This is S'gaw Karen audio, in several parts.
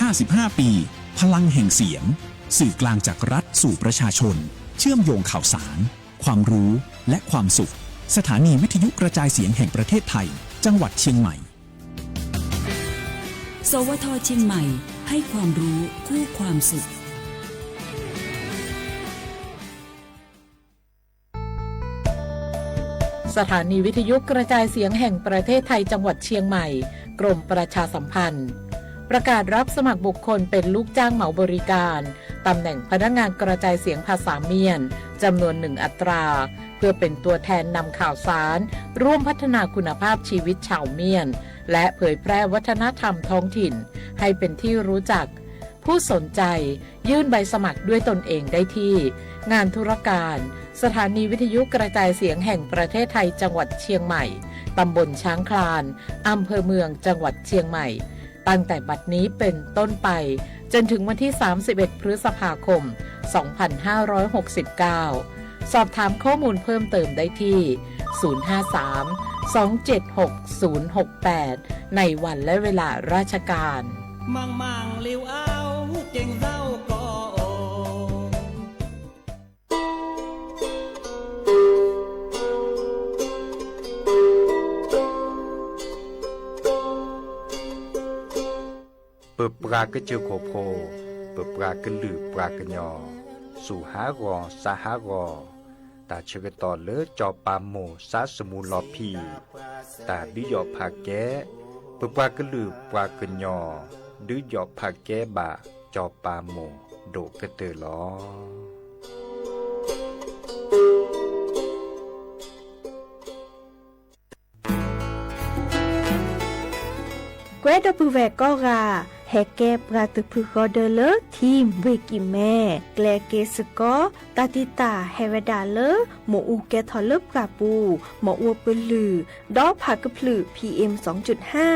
ห้าสิบห้า ปี พลังแห่งเสียง สื่อกลางจากรัฐสู่ประชาชน เชื่อมโยงข่าวสาร ความรู้ และความสุข สถานีวิทยุกระจายเสียงแห่งประเทศไทย จังหวัดเชียงใหม่ สวท เชียงใหม่ ให้ความรู้คู่ความสุข สถานีวิทยุกระจายเสียงแห่งประเทศไทยจังหวัดเชียงใหม่ กรมประชาสัมพันธ์ ประกาศรับสมัครบุคคลเป็นลูกจ้างเหมาบริการ ตำแหน่งพนักงานกระจายเสียงภาษาเมียน จำนวนหนึ่งอัตรา เพื่อเป็นตัวแทนนำข่าวสาร ร่วมพัฒนาคุณภาพชีวิตชาวเมียน และเผยแพร่วัฒนธรรมท้องถิ่น ให้เป็นที่รู้จัก ผู้สนใจยื่นใบสมัครด้วยตนเองได้ที่ งานธุรการ สถานีวิทยุกระจายเสียงแห่งประเทศไทยจังหวัดเชียงใหม่ ตำบลช้างคลาน อำเภอเมืองจังหวัดเชียงใหม่ ตั้งแต่บัดนี้เป็นต้นไป จนถึงวันที่ สามสิบเอ็ด พฤษภาคม สองพันห้าร้อยหกสิบเก้า สอบถามข้อมูลเพิ่มเติมได้ที่ ศูนย์ห้าสามสองเจ็ดหกศูนย์หกแปด ในวันและเวลาราชการ มังมังလဵဝ်အဝ်ကဵင်ၸဝ်ၢ်ကီဢိ ပပှၤကစၢၢ်ခိၣ်ဖိ, ပပှၤကလုာ်ပှၤကညီ, စူၢ်ဟးဂီၤစါဟးဂီၤ, တၢ်ဆၢကတီၢ်လၢစီၤပၤမိၢ်စါစမူလီၤဖံး, တၢ်ဒုးယီၣ်ဖးကဲ, ပပှၤကလုာ်ပှၤကညီ, ဒုးယီၣ်ဖးကဲဘၣ်စီၤပၤမိၢ်ဒိၣ်ကတၢၢ်လီၤ. ကွဲဒီပုၢ်ဝဲၢ်ကိးဂၤ, ဟဲကဲပှၤတဖုဃီဒၢလၢ ထံဝ့ၢ်ကံၢ်မဲ, ကျဲက့ၤစ့ၢ်ကီး တၢ်တံာ်တာ်ဟဲဝဲဒၣ်လၢ မ့ၣ်အူကဲထီၣ်လၢပှၢ်ပူၤ, မ့ၣ်အူပလုၢ်, ဒီးဖးကဖျၢၣ် PM စူၢ်ဟါ,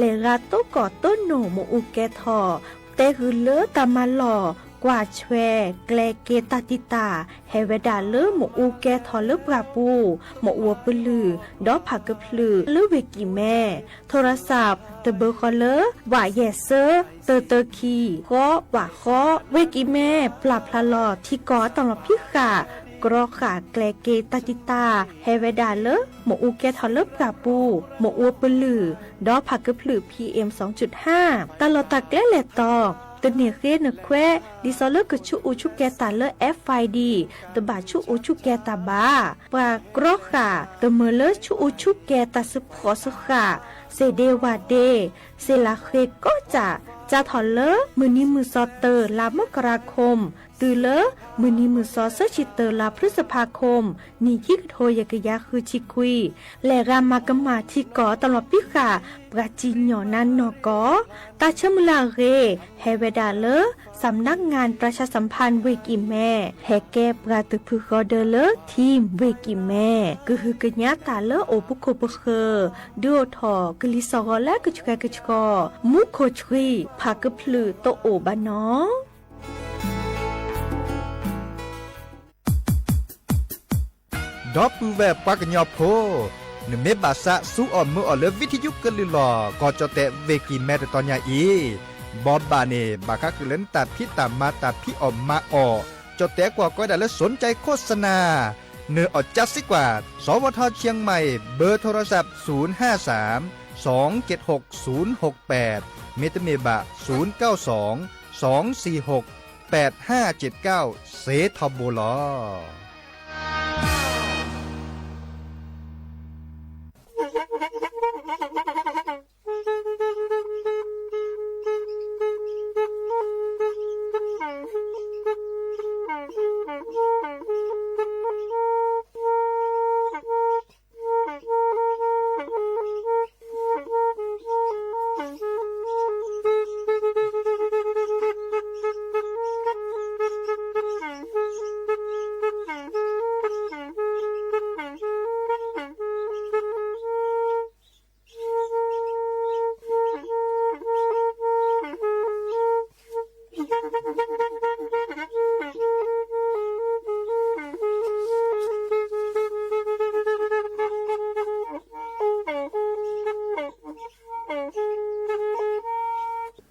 လဲၤရၤတိၢ်ကီၢ်တိၢ်နိၣ်မ့ၣ်အူကဲထီၣ်, တဲဂုာ်လၢတၢ်မၤလီၢ်ကွၢ်ဆွဲ ကျဲက့ၤတၢ်တံာ်တာ် ဟဲဝဲဒၣ်လၢမ့ၣ်အူကဲထီၣ်လၢပှၢ်ပူၤ, မ့ၣ်အူပလုၢ်, ဒီးဖးကဖျၢၣ်လၢဝ့ၢ်ကံၢ်မဲ, ထိရစးတဘၢဃီလၢ ဝးယဲၢ်စၢ တၢတၢခံ ဃီ ဝးဃီ, ဝ့ၢ်ကံၢ်မဲ ပျၢ်ဖျါလီၤထံကီၢ်အတၢ်လီၤဖံးဃာ် ကြီဃာ်ကျဲက့ၤတၢ်တံာ်တာ် ဟဲဝဲဒၣ်လၢ မ့ၣ်အူကဲထီၣ်လၢပှၢ်ပူၤ, မ့ၣ်အူပလုၢ်, ဒီးဖးကဖျၢၣ် PM စူၢ်ဟါ, တၢ်လီၢ်တၢ်ကျဲလဲၤတီၤ တန့ၢ်ဃ့နခွဲး ဒ်သိးလၢကဆူးအူဆူၣ်ကဲတၢ်လၢ FID တဘၣ်ဆူးအူဆူၣ်ကဲတၢ်ဘၣ်. ပှၤကြီဃာ်တမၢလၢဆူးအူဆူၣ်ကဲတၢ်စ့ၢ်ကီးစ့ၢ်ကီး, စ့ၢ်ဒ့ဝၣ်ဒ့, စ့ၢ်လၤဃ့ကီၢ်စး, စးထီၣ်လၢမုၢ်နံၤမုၢ်သီတၢ လါမကရၤခိၣ် တုၤလၢမုၢ်နံၤမုၢ်သီဆၢဆံတၢ လါဖျုစဖါခိၣ် နံၣ်ခံကထိယဲၢ်ကယၤဃုဆံခွံ, လဲၤဂၤမၤကမၣ်ထံကီၢ်တၢ်လီၤဖံးဃာ် ပှၤစံၣ်ညီၣ်နါနီၢ်ကီၢ်, တၢ်ဆၢမုၢ်လၢ်အဂ့ၢ် ဟဲဝဲဒၣ်လၢ စၣ်မနါငၣ် ပြၢ်ဆၣ်စၣ်ဖၣ် ဝ့ၢ်ကံၢ်မဲ, ဟဲကဲပှၤတဖုဃီဒၢလၢ ထံဝ့ၢ်ကံၢ်မဲ, ကဟုကညးတၢ်လၢအိၣ်ပူၤခိၣ်ပဃၢၤ, ဒုးအိၣ်ထီၣ်ကလံၤစီၣ်ဂီၤလၢကဆှဲကဆှီ, မူခိၣ်ဆှံ ဖးကဖျၢၣ်တအိၣ်ဘၣ်နီၤ. ဒီပုၢ်ဝဲၢ်ပှၤကညီဖိ, နမ့ၢ်ဘၣ်သးစူးအီၣ်မၢအီၣ်လၢ ဝံထယုကလုၢ်လီၢ် ကီၢ်ကၠီၣ်တဲၣ်ဝ့ၢ်ကံၢ်မဲတတီၤညါအံၤ, ဘီဘၣ်န့ၣ် ဘၣ်ဃးဃုာ်လၢနတၢ်ဖံးတၢ်မၤတၢ်ဖံးအီၣ်မၤအီၣ်, ကၠီၣ်တဲၣ်ကွၢ်ကီဒၣ်လၢ สนใจโฆษณา နအီၣ်ကၠါစ့ၢ်ကီး, สวท เชียงใหม่ เบอร์โทรศัพท์ ศูนย์ห้าสาม สองเจ็ดหกศูนย์หกแปด မ့တမ့ၢ်ဘၣ် ศูนย์เก้าสอง สองสี่หก แปดห้าเจ็ดเก้า စ့ထီဘိလီၤ.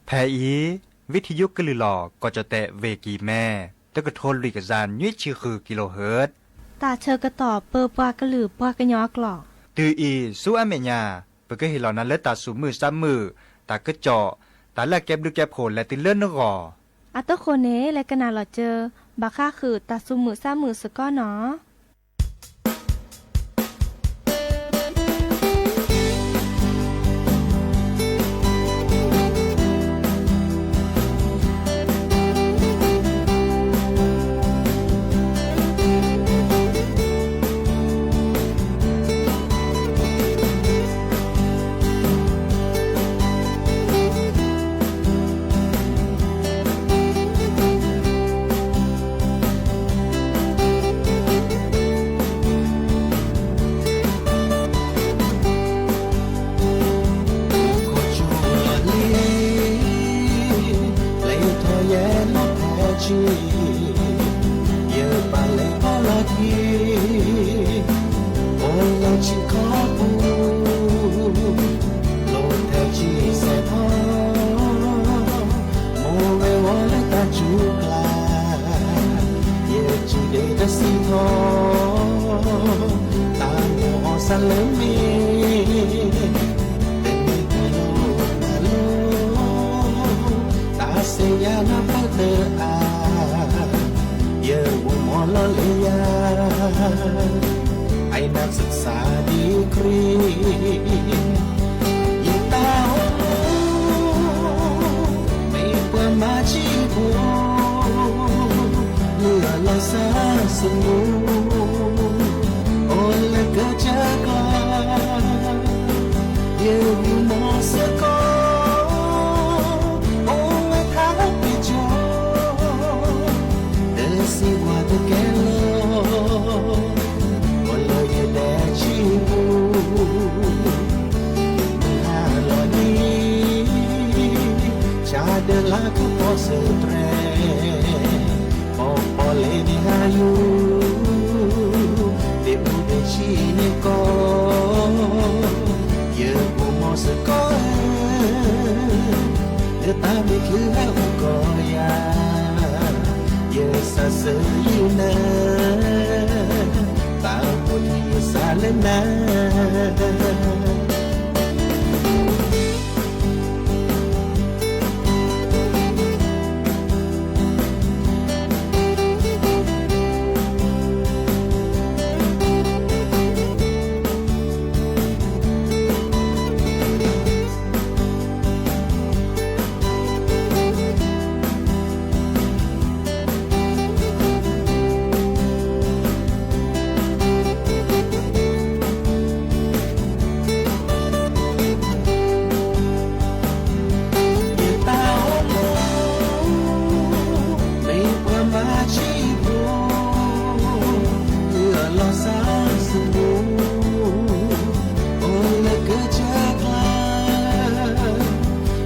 ဖဲအံၤ ဝံထံယိကလုာ်လီၤ ကီၢ်ကၠီၣ်တဲၣ် ဝ့ၢ်ကံၢ်မဲ တကထိလွံၢ်ကယၤနွံဆံဃုကံလိဟၢၣ် တၢ်ဆၢကတီၢ်ပၢပှၤကလုာ်ပှၤကညီအကျိာ် တုၤအံၤဆူအမဲာ်ညါ ပကဟ့ၣ်လီၤနၤလၢတၢ်သူၣ်မုာ်သးမုာ် တၢ်ကစီၣ် တၢ်လၢအကဲဘျုးကဲဖှိၣ်လဲၤတုၤလၢနဂီၢ် အတဃိန့ၣ် လဲၤကနၣ်လီၤစၢၤ ဘၣ်ဃးဃုာ်တၢ်သူၣ်မုာ်သးမုာ်စ့ၢ်ကီးနီၤ. ယပာ်လၢပီၣ်လီၤခံ အိၣ်လၢထံခီပူၤ လီၤထဲထံစဲးထီၣ် မိၢ်ဝဲဝီလၢတၢ်စူၤကျါ ယစူၤဒ့တစံးထီၣ် တၢ်မိၣ်အီၣ်စၢ်လၢမ့ၢ် တမ့ၢ်တၢ်လီၤတၢ်လီၤ တၢ်ဆဲးယၤနၢ်ပၢၢ်တအါ ယအိၣ်မီၢ်လီၤလၢယၤ I not ศึกษา degree ယတၢ်အိၣ်မူ မ့ၢ်ပှၤမၤဆံးဖိ လၢအလီၤစၢ်စမူ အိၣ်လၢကစၢၢ်ကျါ ယဂုာ်မီၢ်စ့ၢ်ကီး အိၣ်ဝဲထါပ့ၤကၠီ တစံးဝါတကဲလီၤ အိၣ်လၢယဒဲဆံပူၤ မုၢ်ဟါလီၤလံ ဆါဒၢလါကပီၤစၢၤတြဲၤ ပီၣ်ပီၣ်လဲၣ်န့ၣ်ဟါယူၤ သ့ၣ်အူသ့ၣ်ဆံးန့ၣ်ကီး ယအိၣ်မီၢ်စ့ၢ်ကီးဧၢ လၢတၢ်မ့ၢ်ချုးဟဲအိၣ်ကီၢ်ယၤ ယစးစၢ်ယနၤ တၢ်အိၣ်ထံယစးလၢနၤ ယတၢ်အိၣ်မူ မ့ၢ်ပှၤမၤဆံးဖိ လၢအလီၤစၢ်စမူ အိၣ်လၢကစၢၢ်ကျါ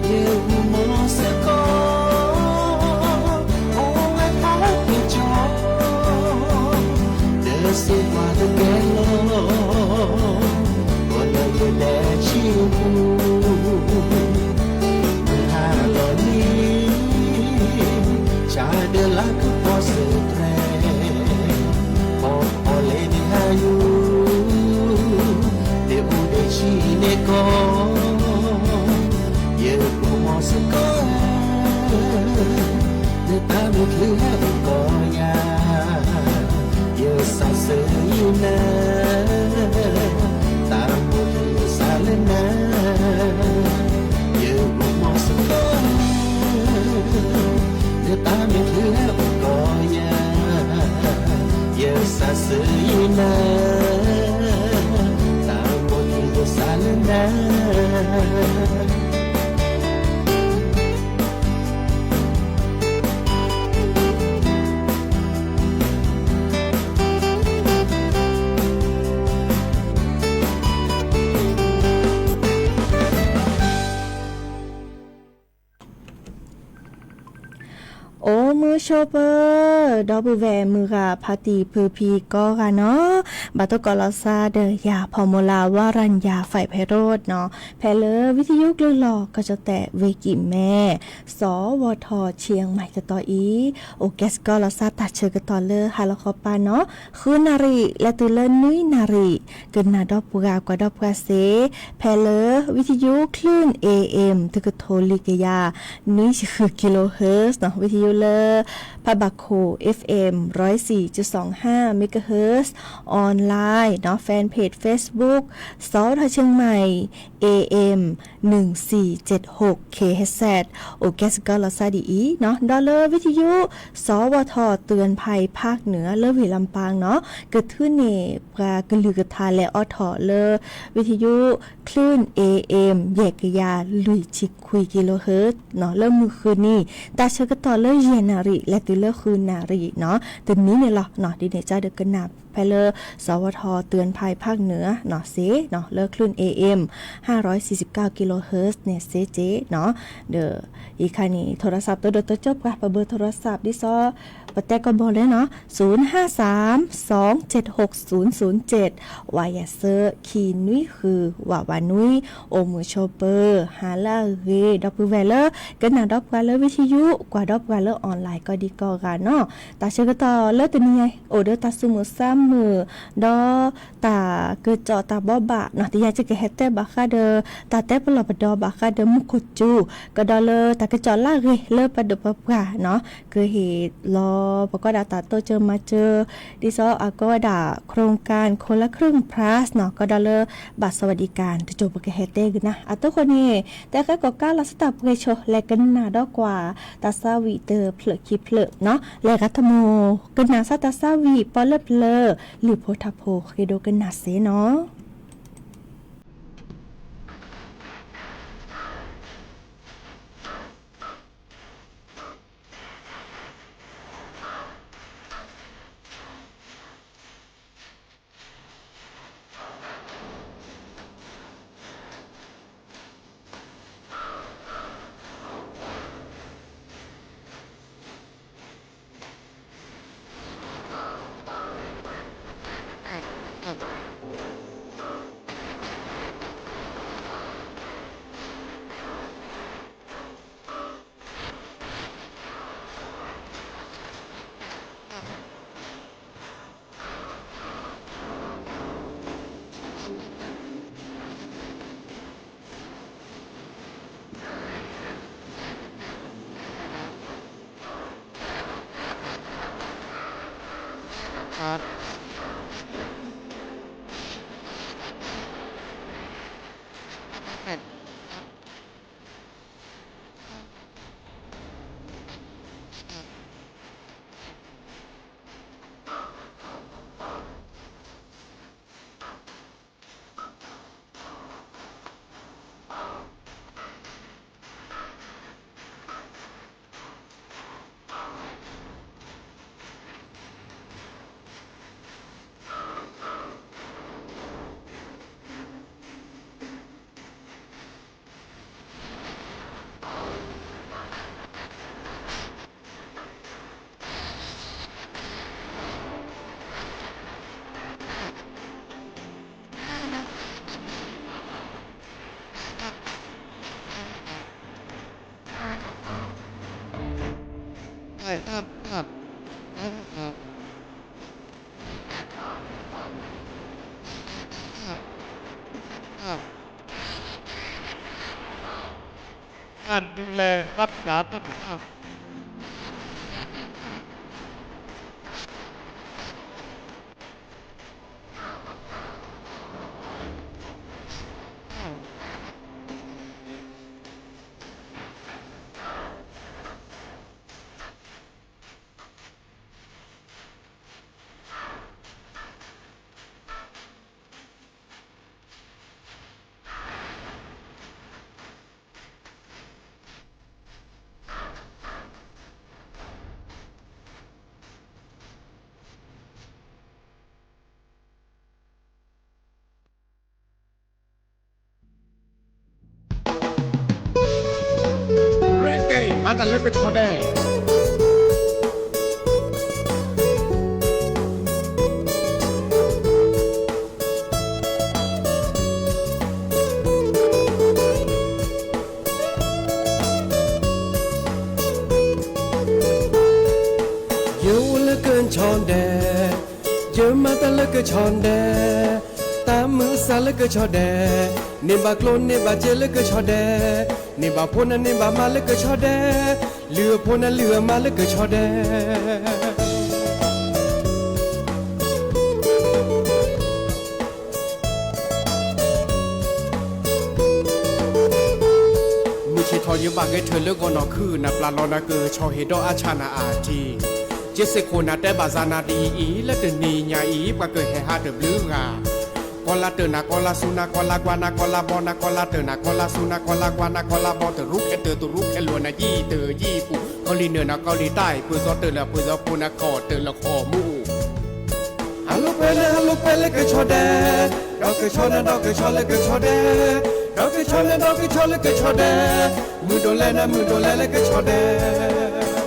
ယဂုာ်မီၢ်စ့ၢ်ကီး အိၣ်ဝဲထါပ့ၤကၠီ တစံးကွၢ်တကဲလီၤ အိၣ်လၢယဒဲဆံပူၤ မုၢ်ဟါလီၤလံ ဆါဒၢလါကပီၤစၢၤတြဲၤ ပီၣ်ပီၣ်လဲၣ်န့ၣ်ဟါယူၤ သ့ၣ်အူသ့ၣ်ဆံးန့ၣ်ကီး ယအိၣ်မီၢ်စ့ၢ်ကီး လၢတၢ်မ့ၢ်ချုးဟဲအိၣ်ကီၢ်ယၤ ယစးစၢ်ယနၤ တၢ်အိၣ်ထံယစးလၢနၤ ယအိၣ်မီၢ်စ့ၢ်ကီး လၢတၢ်မ့ၢ်ချုးဟဲအိၣ်ကီၢ်ယၤ ယစးစၢ်ယနၤ တၢ်အိၣ်ထံယစးလၢနၤ မုၢ်ဆိပၢၤ ဒီပုၢ်ဝဲၢ်မုၢ်ဂၤဖါတံၢ်ဖုဖံကိးဂၤနီၤ, ဘၣ်တိၢ်ကိးလီၤသးဒီးယၤ ဖီမူလါ ဝရံယၤ ဖဲးဖဲးရိးနီၤ, ဖဲလၢဝံသယုၢ်ကျုၢ်လီၤကီၢ်ကၠီၣ်တဲၣ်ဝ့ၢ်ကံၣ်မဲ စီၤဝီၤထီၣ် ဆံၣ်မဲၣ်တတီၤအံၤ, အိၣ်ကဲစ့ၢ်ကီးလီၤသးတၢ်ဆၢကတီၢ်လၢဟါလီၤခီပၤနီၤ, ဃုနၣ်ရံၣ် လဲၤတုၤလၢနွံနၣ်ရံၣ်, ကနၣ်ဒီးပှၤကွၢ်ဒီးပှၤစ့ၢ်, ဖဲလၢဝံသယုၢ် คลื่น เอเอ็ม တကထိလံကယၤ နွံဆံဃု kilohertz နီၤ, ဝံသယုၢ်လၢ ဖးဘၣ်ခိၣ် เอฟเอ็ม ร้อยสี่จุดสองห้าเมกะเฮิรตซ์, online နီၤ, fanpage Facebook စီၤဝီၤထီၣ် เชียงใหม่ เอเอ็ม หนึ่งสี่เจ็ดหกเคเอชเซด အိၣ်ကဲစ့ၢ်ကီးလီၤသးဒ်အံၤနီၤ, ဒီးလၢဝံသယုၢ် စီၤဝီၤထီၣ် เตือนภัยภาคเหนือ လၢဝ့ၢ်လမ်းပန်းနီၤ, ကထုးန့ၢ်ပှၤကလုၢ်ကထါလဲၤအိးထီၣ်လၢ ဝံသယုၢ် คลื่น เอเอ็ม ယဲၢ်ကယၤလွံၢ်ဆံခွံ kilohertz နီၤ, လၢမုၢ်ဃုနံၤ တၢ်ဆၢကတီၢ်လၢယဲၢ်နၣ်ရံၣ် လဲၤတုၤလၢဃုနၣ်ရံၣ်နီၤ, တနံၤန့ၣ်လီၤနီၤ, ဒ်န့ၣ်ကဒီးကနၣ်ဖဲလၢ စီၤဝီၤထီၣ် เตือนภัยภาคเหนือ နီၤစ့ၢ်နီၤ, လၢ คลื่น เอเอ็ม ห้าร้อยสี่สิบเก้า kilohertz န့ၣ်စ့ၢ်ကီးနီၤ, ဒီးအံၤခါန့ၣ် โทรศัพท์ တဒိးတကၠိၣ်ပှၤ ပဘၢ โทรศัพท์ ဒ်သိး ပတဲကဘီလဲၣ်နီၤ, ศูนย์ห้าสาม สองเจ็ดหก ศูนย์ศูนย์เจ็ด ဝးယၤသၢ ခံနွံဃု ဝးဝးနွံ, အိၣ်မုာ်ဆိပၢၤ ဟါလၢအဂ့ၤ ဒီပုၢ်ဝဲၢ်လၢ ကနၣ်ဒီးပှၤလၢဝံသယုၢ် ကွၢ်ဒီးပှၤလၢ online ကိးဒံကိးဂၤနီၤ, တၢ်ဆၢကတီၢ်လၢတနံၤအံၤ အိၣ်ဒီးတၢ်သူၣ်မုာ်သးမုာ် ဒီး တၢ်ကစီၣ်တၢ်ဘိးဘၣ်နီၤ, တယၤကကဟဲတဲဘၣ်ဃးဒီး တၢ်တဲပလီၢ်ပဒီဘၣ်ဃးဒီးမူခိၣ်စူၤ, ကဒီးလၢတၢ်ကစီၣ်လၢအဂ့ၤလၢပဒိၣ်ပပှၢ်နီၤ, ကဟ့ၣ်လီၤပကိးဒၣ်တၢ်တိစၢၤမၤစၢၤ, ဒ်သိးအကိးဝဲဒၣ် โครงการคนละครึ่งพลัสနီၤ, ကဒီးလၢ บัตรสวัสดิการ တစိၤ ပကဟဲတဲကနၣ်. အတိၢ်ဃီန့ၣ် တဲဃဲကီးကါလီၤစတၢ်ပှဲၤဆိ လဲၤကနၣ်ဒီးကွၢ် တၢ်သးဝံၣ်တဖျၢၣ်ခံဖျၢၣ်နီၤ, လဲၤဂၤတမူၤ ကနၣ်စၢ်တၢ်သးဝံၣ်ပီလၢပျၢၤ လုၢ်ဖိထါဖိ ဃ့ဒိကနၣ်စ့ၢ်နီၤ. ဆီဒဲး, တၢ်မုၢ်ဆါလၢကဆီဒဲး, န့ၢ်ဘၣ်ကျိၣ်န့ၢ်ဘၣ်စ့လၢကဆီဒဲး, န့ၢ်ဘၣ်ဖိနၤန့ၢ်ဘၣ်မါလၢကဆီဒဲး, လုၢ်အဖိနၤလုၢ်အမါလၢကဆီဒဲး. မုၢ်ဆ့ၣ်ထီၣ်ယဘၣ်ဂဲၤထၢၣ်လၢဂီၤနီၢ်ခုၣ် နပျၢ်လီၤနၤကဆီဟ့ၣ်ဒီးအါဆၣ်နၤအါထံ, ယစ့ၢ်ကီးနၤတဲဘၣ်စါနၤဒ်အံၤ လၢတနံၤညါအံၤ ပှၤကဟဲဟးတဘျုးဂၤ, ကီၢ်လါတၢၢ်နၤကီၢ်လါဆူနၤကီၢ်လါကွၢ်နၤကီၢ်လါဘီ နၤကီၢ်လါတၢၢ်နၤကီၢ်လါဆူနၤကီၢ်လါကွၢ်နၤကီၢ်လါဘီ တရူးခဲတၢၢ်တရူးခဲလိာ်နၤ ယံာ်တၢၢ်ယံာ်ပူၤ ကီၢ်လံၤနၢၤနၤကီၢ်လံၤတၢ်အံၤ ပၢၢ်စီတၢၢ်လၢပၢၢ်စီဖိနၤခီၣ်တၢၢ်လၢခီၣ်မူ ဟးလိာ်ကွဲနၤဟးလိာ်ကွဲလၢကဆီဒဲး, ဒီးကဆီနၤဒီးကဆီလၢကဆီဒဲး, ဒီးကဆီနၤဒီးကဆီလၢကဆီဒဲး, မုၢ်ဒိၣ်လဲနၤမုၢ်ဒိၣ်လဲလၢကဆီဒဲး,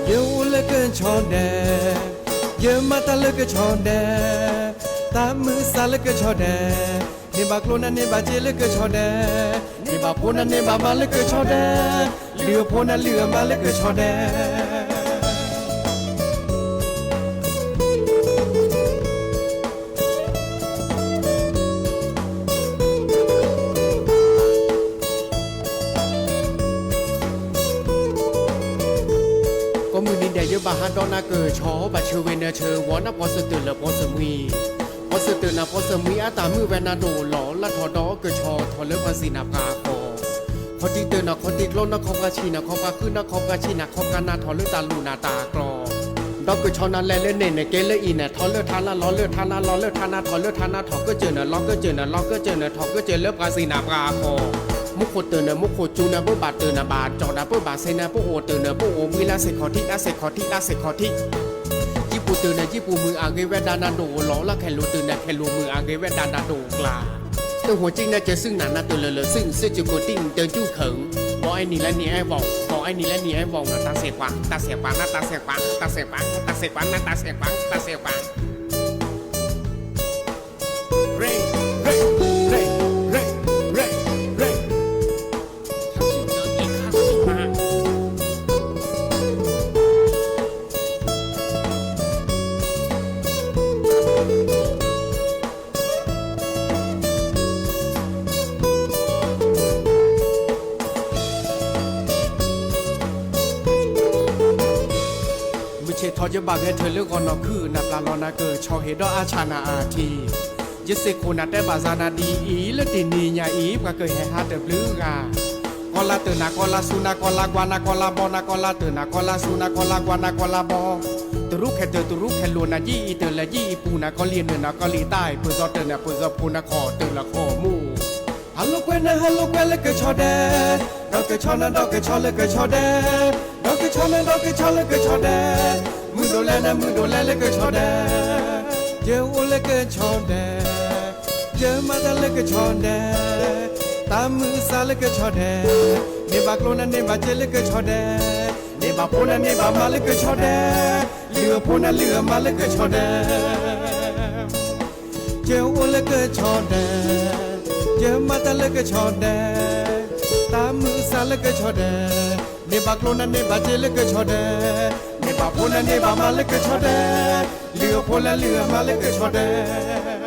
ယအိၣ်လၢကဆီဒဲး, ယမၤတၢ်လၢကဆီဒဲး, တၢ်မုၢ်ဆါလၢကဆီဒဲး, န့ၢ်ဘၣ်ကျိၣ်နၤန့ၢ်ဘၣ်စ့လၢကဆီဒဲး, န့ၢ်ဘၣ်ဖိနၤန့ၢ်ဘၣ်မါလၢကဆီဒဲး, လုၢ်အဖိနၤလုၢ်အမါလၢကဆီဒဲး. ကိးမုၢ်နံၤဒဲး ယဘၣ်ဟးဒီးနၤကဆီ ဘၣ်ဆၢဝဲနၤဆၢဝီ နပီစၢၤတၢၢ်လၢပီစၢၤမှံ, ပီစၢၤတၢၢ်နၤပီစၢၤမှံ အတၢ်မုာ်ဝဲနၤဒိၣ်လီၤ လၢထီၣ်ဒီးကဆီထီၣ်လၢပှၤစံးနၤပှၤဃီ, ခီၣ်ထံးတၢၢ်နၤခီၣ်ထံးကျိ နခီပှၤဆံးနၤခီပှၤဃု နခီပှၤဆံးနၤခီပှၤနၤထီၣ်လၢတၢ်လိၣ်နၤတၢ်ကျီ ဒီးကဆီနၤလဲၤလၢန့ၣ်န့ၣ် ကဲလၢအံၤန့ၣ် ထီၣ်လၢထါနၤလီၤလၢထါနၤလီၤလၢထါနၤထီၣ်ကစၢၢ်နၤလီၤကစၢၢ်နၤထီၣ်ကစၢၢ်နၤလီၤကစၢၢ်နၤထီၣ်ကစၢၢ်လၢပှၤစံးနၤပှၤဃီ, မူခိၣ်တၢၢ်နၤမူခိၣ်စူၤနၤ ပဘၣ်တၢၢ်နၤဘၣ်ကၠီၣ်နၤ ပဘၣ်စဲနၤ ပအိၣ်တၢၢ်နၤ ပအိၣ်ဘှံးလၢစ့ၢ်ခီၣ်ထံး လၢစ့ၢ်ခီၣ်ထံး လၢစ့ၢ်ခီၣ်ထံး, ယံာ်ပူၤတၢၢ်နၤ ယံာ်ပူၤမုာ်အဂ့ၤဝဲဒၣ်နၤဒိၣ်လီၤ လၢခဲလိာ်တၢၢ်နၤ ခဲလိာ်မုာ်အဂ့ၤဝဲဒၣ်နၤဒိၣ်ကျါ တဟိၣ်ကံနၤကစူနၤ နတၢၢ်လၢာ်လၢာ် စုစုကကိးတံၢ်နတၢၢ်ကၠူၣ်ခၢၣ်, ဘီအဲနံၤလၢနံၤအဲၣ်ဘီ, ဘီအဲနံၤလၢနံၤအဲၣ်ဘီ နတၢ်စဲးပှၤ တၢ်စဲးပှၤ နတၢ်စဲးပှၤ တၢ်စဲးပှၤ နတၢ်စဲးပှၤ နတၢ်စဲးပှၤ မုၢ်ဆ့ၣ်ထီၣ်ယဘၣ်ဂဲၤထၢၣ်လၢဂီၤနီၢ်ခုၣ် နပျၢ်လီၤနၤကဆီဟ့ၣ်ဒီးအါဆၣ်နၤအါထံ, ယစ့ၢ်ကီးနၤတဲဘၣ်စါနၤဒ်အံၤ လၢတနံၤညါအံၤ ပှၤကဟဲဟးတဘျုးဂၤ, ကီၢ်လါတၢၢ်နၤကီၢ်လါဆူနၤကီၢ်လါကွၢ်နၤကီၢ်လါဘီ နၤကီၢ်လါတၢၢ်နၤကီၢ်လါဆူနၤကီၢ်လါကွၢ်နၤကီၢ်လါဘီ, တရူးခဲတၢၢ်တရူးခဲလိာ်နၤ ယံာ်အံၤတၢၢ်လၢယံာ်အံၤပူၤ နၤကီၢ်လံၤတၢ်အံၤ ပၢၢ်စီတၢၢ်နၤ ပၢၢ်စီဖိနၤခီၣ်တၢၢ်လၢခီၣ်မူ ဟးလိာ်ကွဲနၤဟးလိာ်ကွဲလၢကဆီဒဲး, ဒီးကဆီနၤဒီးကဆီလၢကဆီဒဲး, ဒီးကဆီနၤဒီးကဆီလၢကဆီဒဲး, မုၢ်ဒိၣ်လဲနၤမုၢ်ဒိၣ်လဲလၢကဆီဒဲး, ယအိၣ်လၢကဆီဒဲး, ယမၤတၢ်လၢကဆီဒဲး, တၢ်မုၢ်ဆါလၢကဆီဒဲး, န့ၢ်ဘၣ်ကျိၣ်နၤန့ၢ်ဘၣ်စ့လၢကဆီဒဲး, န့ၢ်ဘၣ်ဖိနၤန့ၢ်ဘၣ်မါလၢကဆီဒဲး, လုၢ်အဖိနၤလုၢ်အမါလၢကဆီဒဲး ယအိၣ်လၢကဆီဒဲး, ယမၤတၢ်လၢကဆီဒဲး, တၢ်မုၢ်ဆါလၢကဆီဒဲး, န့ၢ်ဘၣ်ကျိၣ်နၤန့ၢ်ဘၣ်စ့လၢကဆီဒဲး, န့ၢ်ဘၣ်ဖိနၤန့ၢ်ဘၣ်မါလၢကဆီဒဲး, လုၢ်အဖိနၤလုၢ်အမါလၢကဆီဒဲး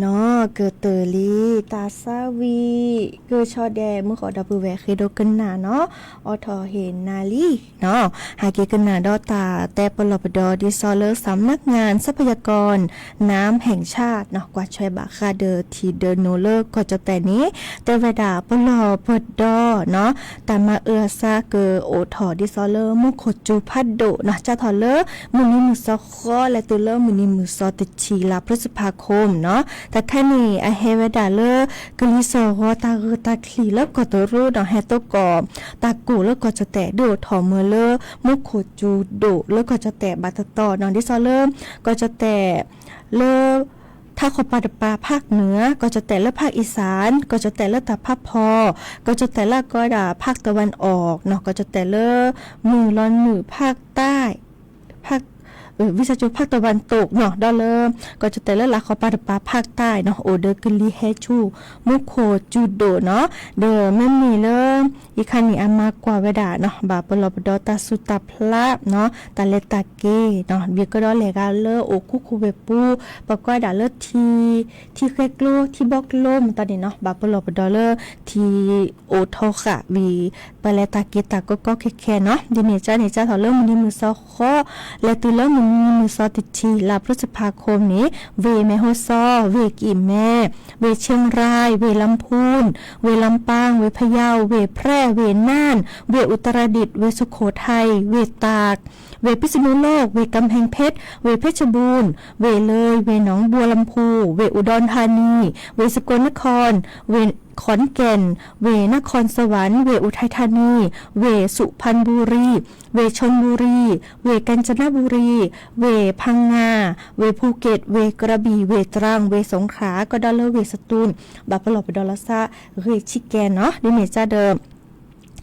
နီၢ်ကတၢၢ်လံ တၢ်ဆါဝံၤ ကဆီဒဲး မုၢ်ဃီဒီပုၢ်ဝဲၢ်ဃ့ဒိကနၣ်နီၤ အိးထီၣ်ဟ့ၣ်နၤလံနီၤ ဟဲက့ၤကနၣ်ဒီးတၢ်တဲပလီၢ်ပဒီ ဒ်သိးလၢ สำนักงานทรัพยากรน้ำแห่งชาติ နီၤ ကွၢ်ထွဲဘၣ်ဃးဒီးထံၣ်ဒၢနိလၢကီၢ်ကၠီၣ်တဲၣ်န့ၣ် တဲဝဲဒၣ်ပလီၢ်ပဒီနီၤ တၢ်မၤအၢအသးကအိၣ်ထီၣ်ဒ်သိးလၢမူခိၣ်စူၤဖးဒိၣ်နီၤ စးထီၣ်လၢမုၢ်နံၤမုၢ်သီဃီလဲၤတုၤလၢမုၢ်နံၤမုၢ်သီတဆံးလါ พฤษภาคม နီၤ တၢ်ခဲန့ၣ် အဟဲဝဲဒၣ်လၢ ကလံၤစိးဂီၤတၢ်ဂုာ်တၢ်ချံၣ်လၢကီၢ်တရူးနီၤ ဟဲသကိး တၢ်ကိၢ်လၢကီၢ်ကၠီၣ်တဲၣ် ဒုးအိၣ်ထီၣ်မၢလၢ မူခိၣ်စူၤဒိၣ်လၢကီၢ်ကၠီၣ်တဲၣ်ဘၣ်တတီၤနီၤ ဒ်သိးလၢ ကီၢ်ကၠီၣ်တဲၣ် လၢ ထးခီပၤတပၤ ภาคเหนือ ကီၢ်ကၠီၣ်တဲၣ်လၢ ภาคอีสาน ကီၢ်ကၠီၣ်တဲၣ်လၢတၢ်ဖးဖီ ကီၢ်ကၠီၣ်တဲၣ်လၢအကီဒၣ် ภาคตะวันออก နီၤ ကီၢ်ကၠီၣ်တဲၣ်လၢ မုၢ်လီၤနုာ် ภาคใต้ ภาค ဝံသးစူၤ ဖၣ်တဝၣ်တိးနီၤ ဒီးလၢ ကီၢ်ကၠီၣ်တဲာ်လၢလၤဃီပၤတပၤ ဖၣ်တၢ်နီၤ အိၣ်ဒီးကလံၤဟဲဆူၣ် မူခိၣ်စူၤဒိၣ်နီၤ ဒီးမ့မ့ၢ်လၢ ယခါန့ၣ် အမၤကွၢ်ဝဲဒၣ်နီၤ ဘၣ်ပလီၢ်ပဒီတၢ်ဆူးတၢ်ဖျးနီၤ တၢ်လဲၤတၢ်က့ၤနီၤ ဒ်ကဒီးလဲၤဂၤလၢအိၣ်ခိခိၣ်ဝ့ၢ်ပူၤ ပကွၢ်ဒၣ်လၢထံ ထံဃဲကျိ ထံဘီကျိ မတၤန့ၣ်နီၤ ဘၣ်ပလီၢ်ပဒီလၢထံ အိၣ်ထီဃာ်ဝံၤ ပလဲၤတၢ်က့ၤတၢ်ကီကီခဲခဲနီၤ ဒ်န့ၣ်ကန့ၣ် ကၢ်ထီၣ်လၢမုၢ်နံၤမုၢ်သီဃီ လဲၤတုၤလၢမုၢ်နံၤမုၢ်သီတဆံ လါ พฤษภาคม န့ၣ် ဝ့ၢ်မဲၢ်ဟီၣ်စီ ဝ့ၢ်ကံၢ်မဲ ဝ့ၢ် เชียงราย ဝ့ၢ် ลำพูน ဝ့ၢ် ลำปาง ဝ့ၢ် พะเยา ဝ့ၢ် แพร่ ဝ့ၢ် น่าน ဝ့ၢ် อุตรดิตถ์ ဝ့ၢ် สุโขทัย ဝ့ၢ် ตาก ဝ့ၢ် พิษณุโลก ဝ့ၢ် กำแพงเพชร ဝ့ၢ် เพชรบูรณ์ ဝ့ၢ် เลย ဝ့ၢ် หนองบัวลำพู ဝ့ၢ် อุดรธานี ဝ့ၢ် สกลนคร ဝ့ၢ် ขอนแก่น ဝ့ၢ် นครสวรรค์ ဝ့ၢ် อุทัยธานี ဝ့ၢ် สุพรรณบุรี ဝ့ၢ် ชลบุรี ဝ့ၢ် กาญจนบุรี ဝ့ၢ် พังงา ဝ့ၢ် ภูเก็ต ဝ့ၢ် กระบี่ ဝ့ၢ် ตรัง ဝ့ၢ် สงขลา ကဒီးလၢဝ့ၢ် สตูล ဘၣ်ပလီၢ်ပဒီလီၤသး ဂ့ၢ်ဆံးကဲနီၤ ဒ်န့ၣ်ကဒီး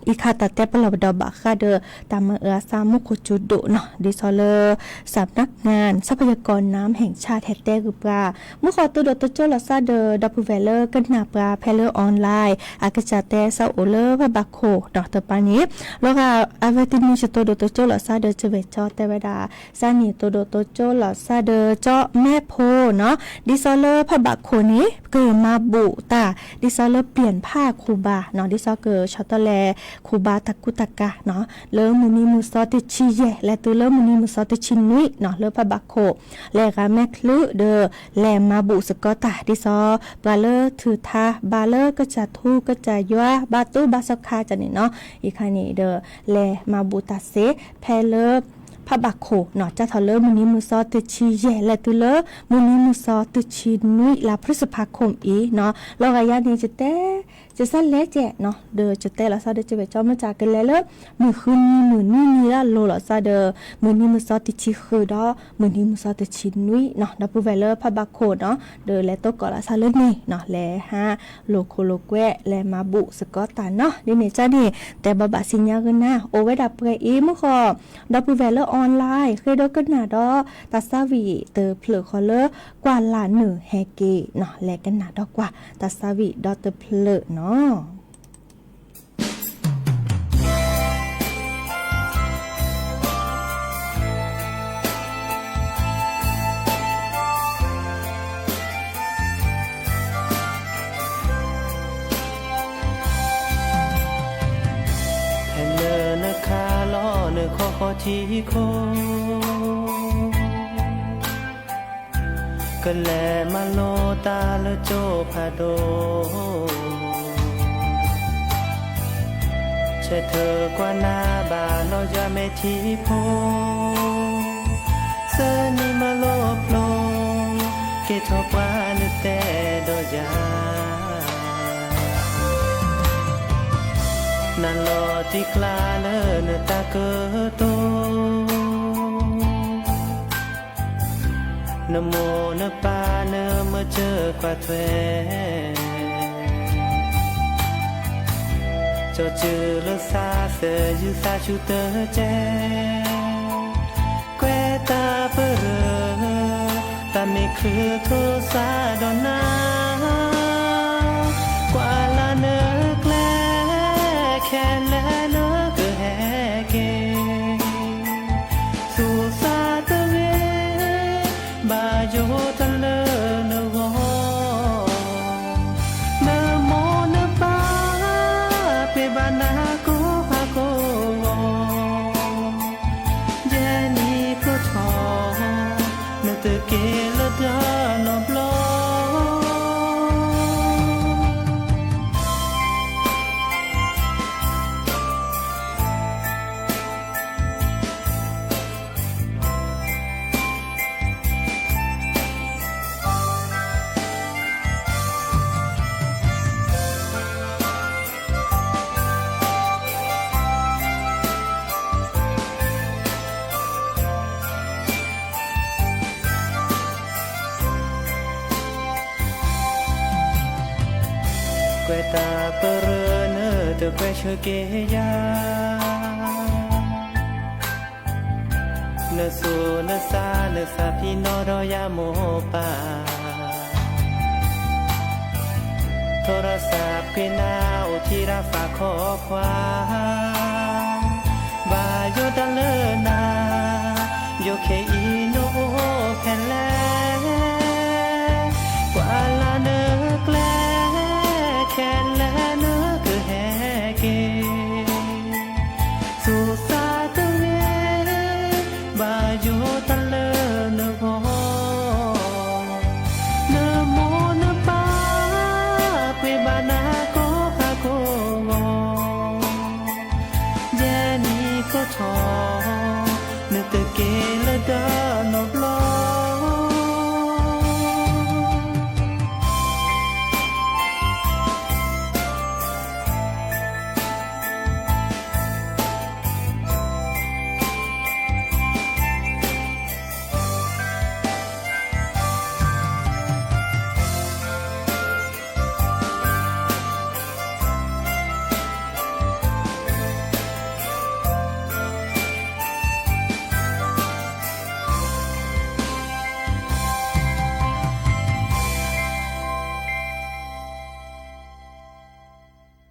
အံၤခါတၢ်တဲပလီၢ်ပဒီဘၣ်ဃးဒီး တၢ်မၤအၢအသးမူခိၣ်စူၤဒိၣ်နီၤ ဒ်သိးလၢ สำนักงานทรัพยากรน้ำแห่งชาติ ဟဲတဲဂ့ၢ်ပှၤ မုၢ်ဃီတိၢ်ဒိၣ်တိစၢၤလီၤသးဒီး ဒီပုၢ်ဝဲၢ်လၢကနၣ်ပှၤဖဲလၢ online အကစၢ်တဲသးအိၣ်လၢဖးဘၣ်ခိၣ်နီၤ တပၤန့ၣ် လီၤဂာ် အဝဲသ့ၣ်နုာ်စတိၢ်ဒိၣ်တိစၢၤလီၤသးဒီး ကၠၢ်ဝဲၢ်ကၠီတဲဝဲဒၣ် သးနံၣ်တိၢ်ဒိၣ်တိစၢၤလီၤသးဒီး ကၠီမဲဖိနီၤ ဒ်သိးလၢဖးဘၣ်ခိၣ်န့ၣ် ကမၤဘူၣ်တၢ် ဒ်သိးလၢ เปลี่ยนผ้าครูบา နီၤ ဒ်သိးကဆီၣ်တလဲၣ်ခူဘၣ်နီၤ ဒ်သိးက ခူဘၣ်တၢ်ကူတၢ်ကၤနီၤ လၢမုၢ်နံၤမုၢ်သီတဆံယဲၢ် လဲၤတုၤလၢမုၢ်နံၤမုၢ်သီတဆံနွံနီၤ လၢဖးဘၣ်ခိၣ် လဲၤဂၤမဲာ်ချံဒီး လဲၤမၤဘူၣ်စ့ၢ်ကီးတၢ် ဒ်သိးပှၤလၢထုးထါ ဘါလၢကစၢ်ထူကစၢ်ယွၤ ဘါတူၢ်ဘါစီခါကန့ၣ်နီၤ အံၤခါန့ၣ်ဒီး လဲၤမၤဘူၣ်တၢ်စ့ၢ် ဖဲလၢ ဖးဘၣ်ခိၣ်နီၤ ကၢ်ထီၣ်လၢမုၢ်နံၤမုၢ်သီတဆံယဲၢ် လဲၤတုၤလၢ မုၢ်နံၤမုၢ်သီတဆံနွံ လါ พฤษภาคม အံၤနီၤ လီၤဂာ်ယၤန့ၣ် ကတဲ ကစၢ်လဲၤကဲနီၤ ဒီးကတဲလီၤသးဒီး ကၠၢ်ဝဲၢ်ကၠီ မ့ၢ်ကၠၢ်ကလဲၤလၢ မုၢ်ဃုနံၤမုၢ်နွံနံၤလၢအလိၤလီၤသးဒီး မုၢ်နံၤမုၢ်သီတဆံဃုာ်ဒီး မုၢ်နံၤမုၢ်သီတဆံနွံနီၤ ဒီပုၢ်ဝဲၢ်လၢဖးဘၣ်ခိၣ်နီၤ ဒီးလဲၤတိၢ်ကီၢ်လီၤသးလၢန့ၣ်နီၤ လဲၤဟးလိာ်ခိၣ်လိာ်ကွဲ လဲၤမၤဘူၣ်စ့ၢ်ကီးတၢ်နီၤ ဒ်န့ၣ်ကန့ၣ် တဲဘၣ်ဘၣ်စံၣ်ညါဂ့ၤနၤ အိၣ်ဝဲဒၣ်ပှဲၤအံၤ မုၢ်ဃီ ဒီပုၢ်ဝဲၢ်လၢ online ဃ့ဒိကနၣ်ဒီး တၢ်သးဝံၣ်တဖျၢၣ်ဃီလၢ ကွၢ်လၢ်နုာ်ဟဲက့ၤနီၤ လဲၤကနၣ်ဒီးကွၢ် တၢ်သးဝံၣ်ဒီတဖျၢၣ်နီၤ ဖဲလၢနခးလီၤနခီဃီထံခိၣ် ကလဲၤမၤလိတၢ်လၢကၠိဖးဒိၣ်, ဆၢထၢၣ်ကွၢ်နၤဘၣ်လီၤယွၤမဲာ်ထံဖိ, သၢနံၣ်မၤလိဖျိ, က့ၤထီၣ်ပှၤနတဲဒီးယၤ, နၤလီၤတံၢ်ကျါလၢနတၢ်ကတိၤ နမိၢ်နပၢ်နမၤစၢၤကွၢ်ထွဲ, ကၠီစုလၢသးသယုၢ်သးဆူၣ်တကဲ, ကွဲးတၢ်ပရၢ, တၢ်မ့ၢ်ချုးထီၣ်သးဒီးနၤ, ကွၢ်လၢနကျဲ, ခဲလၢာ်နကဟဲက့ၤ သူၣ်သးတဂ့ၤ, ဘၣ်ယိၣ်တၢ်လၢနဂီၢ်, နမိၢ်နပၢ်, ပှၤဘၣ်နၤကိးဖးကိးဂီၤ, ယဲနံၣ်ကိးထီၣ်, နတက့ၤလၢတၢ်နီတဘျီ. ကွဲးတၢ်ပရၢနတကွဲးဆၢက့ၤယၤ, နသူၣ်နသးနသးဖံနီၢ်ဒီးယၤမိၢ်ပၢ်, ထီရစၢ်ပှ့ၤနၤအိၣ်ထံရၣ်သးခီခွါ, ဘၣ်ယိၣ်တၢ်လၢနၤ, ယိၣ်ခဲအံၤနအိၣ်ဖဲလဲၣ်, ကွၢ်လၢနကျဲ, ခဲလၢာ်နကဟဲက့ၤ သူၣ်သးတဂ့ၤ, ဘၣ်ယိၣ်တၢ်လၢနဂီၢ်, နမိၢ်နပၢ်, ပှ့ၤဘၣ်နၤကိးခါကိးဂီၤ, ယဲနံၤကိးထီၣ်, နတက့ၤလၢတၢ်နီတဘျီ. နီ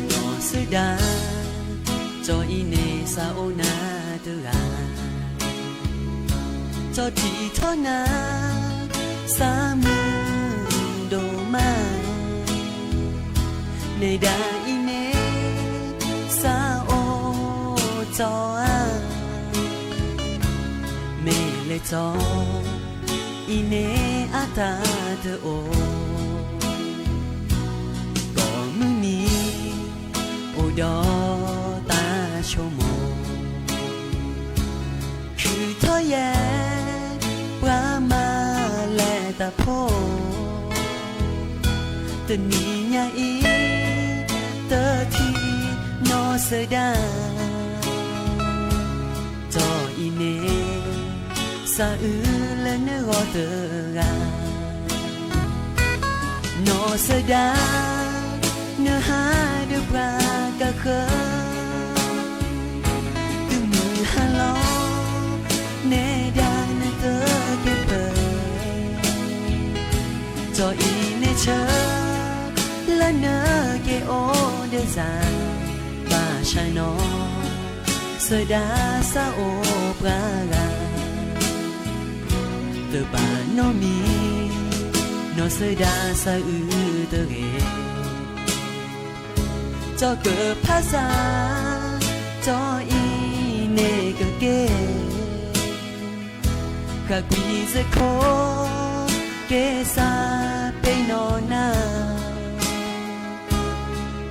ၢ်စၢဒၣ်, ကၠီအံၤန့ၣ်စးအိၣ်နၤတဂၤ, ကၠီထံၣ်ထီၣ်နၤ, စးမုာ်ဒိၣ်မး, နဲဒၣ်အံၤန့ၣ်, စးအိၣ်ကၠီဧါ, မ့ၢ်လဲၣ်ကၠီ, အံၤန့ၣ်အတၢ်တအိၣ်, ကိးမုၢ်နံၤ, အိၣ်ဒီးတၢ်ဆိကမိၣ်, ထုးထီၣ်ယဲ, ပှၤမၤလဲၤတၢ်ဖိ, တနံၤညါအံၤ, တထံၣ်နီၢ်စၢဒၣ်, ကၠီအံၤန့ၣ်, စးအုးလၢနဂီၢ်တဂၤ, နီၢ်စၢဒၣ်, နဟးဒီးပှၤကဃၢၤ, တုၤမုၢ်ဟါလီၤ, နဲဒၣ်နတကဲပၢၢ်, ကၠီအံၤန့ၣ်ဆၢ, လၢနက့ၤအိၣ်ဒီးစၢ်, ဘၣ်ဆၣ်နီၢ် စၢဒၣ်စးအိၣ်ပှၤဂၤ, တဘၣ်နီတမံၤ, နီၢ်စၢဒၣ်စးအုးတဂ့ၤ, ကၠီကဖးစၢ်, ကၠီအံၤန့ၣ်ကက့ၤ, ဃၣ်ကွံာ်စ့ၢ်ကီး, ကဲစးပ့ၤနီၣ်နၤ,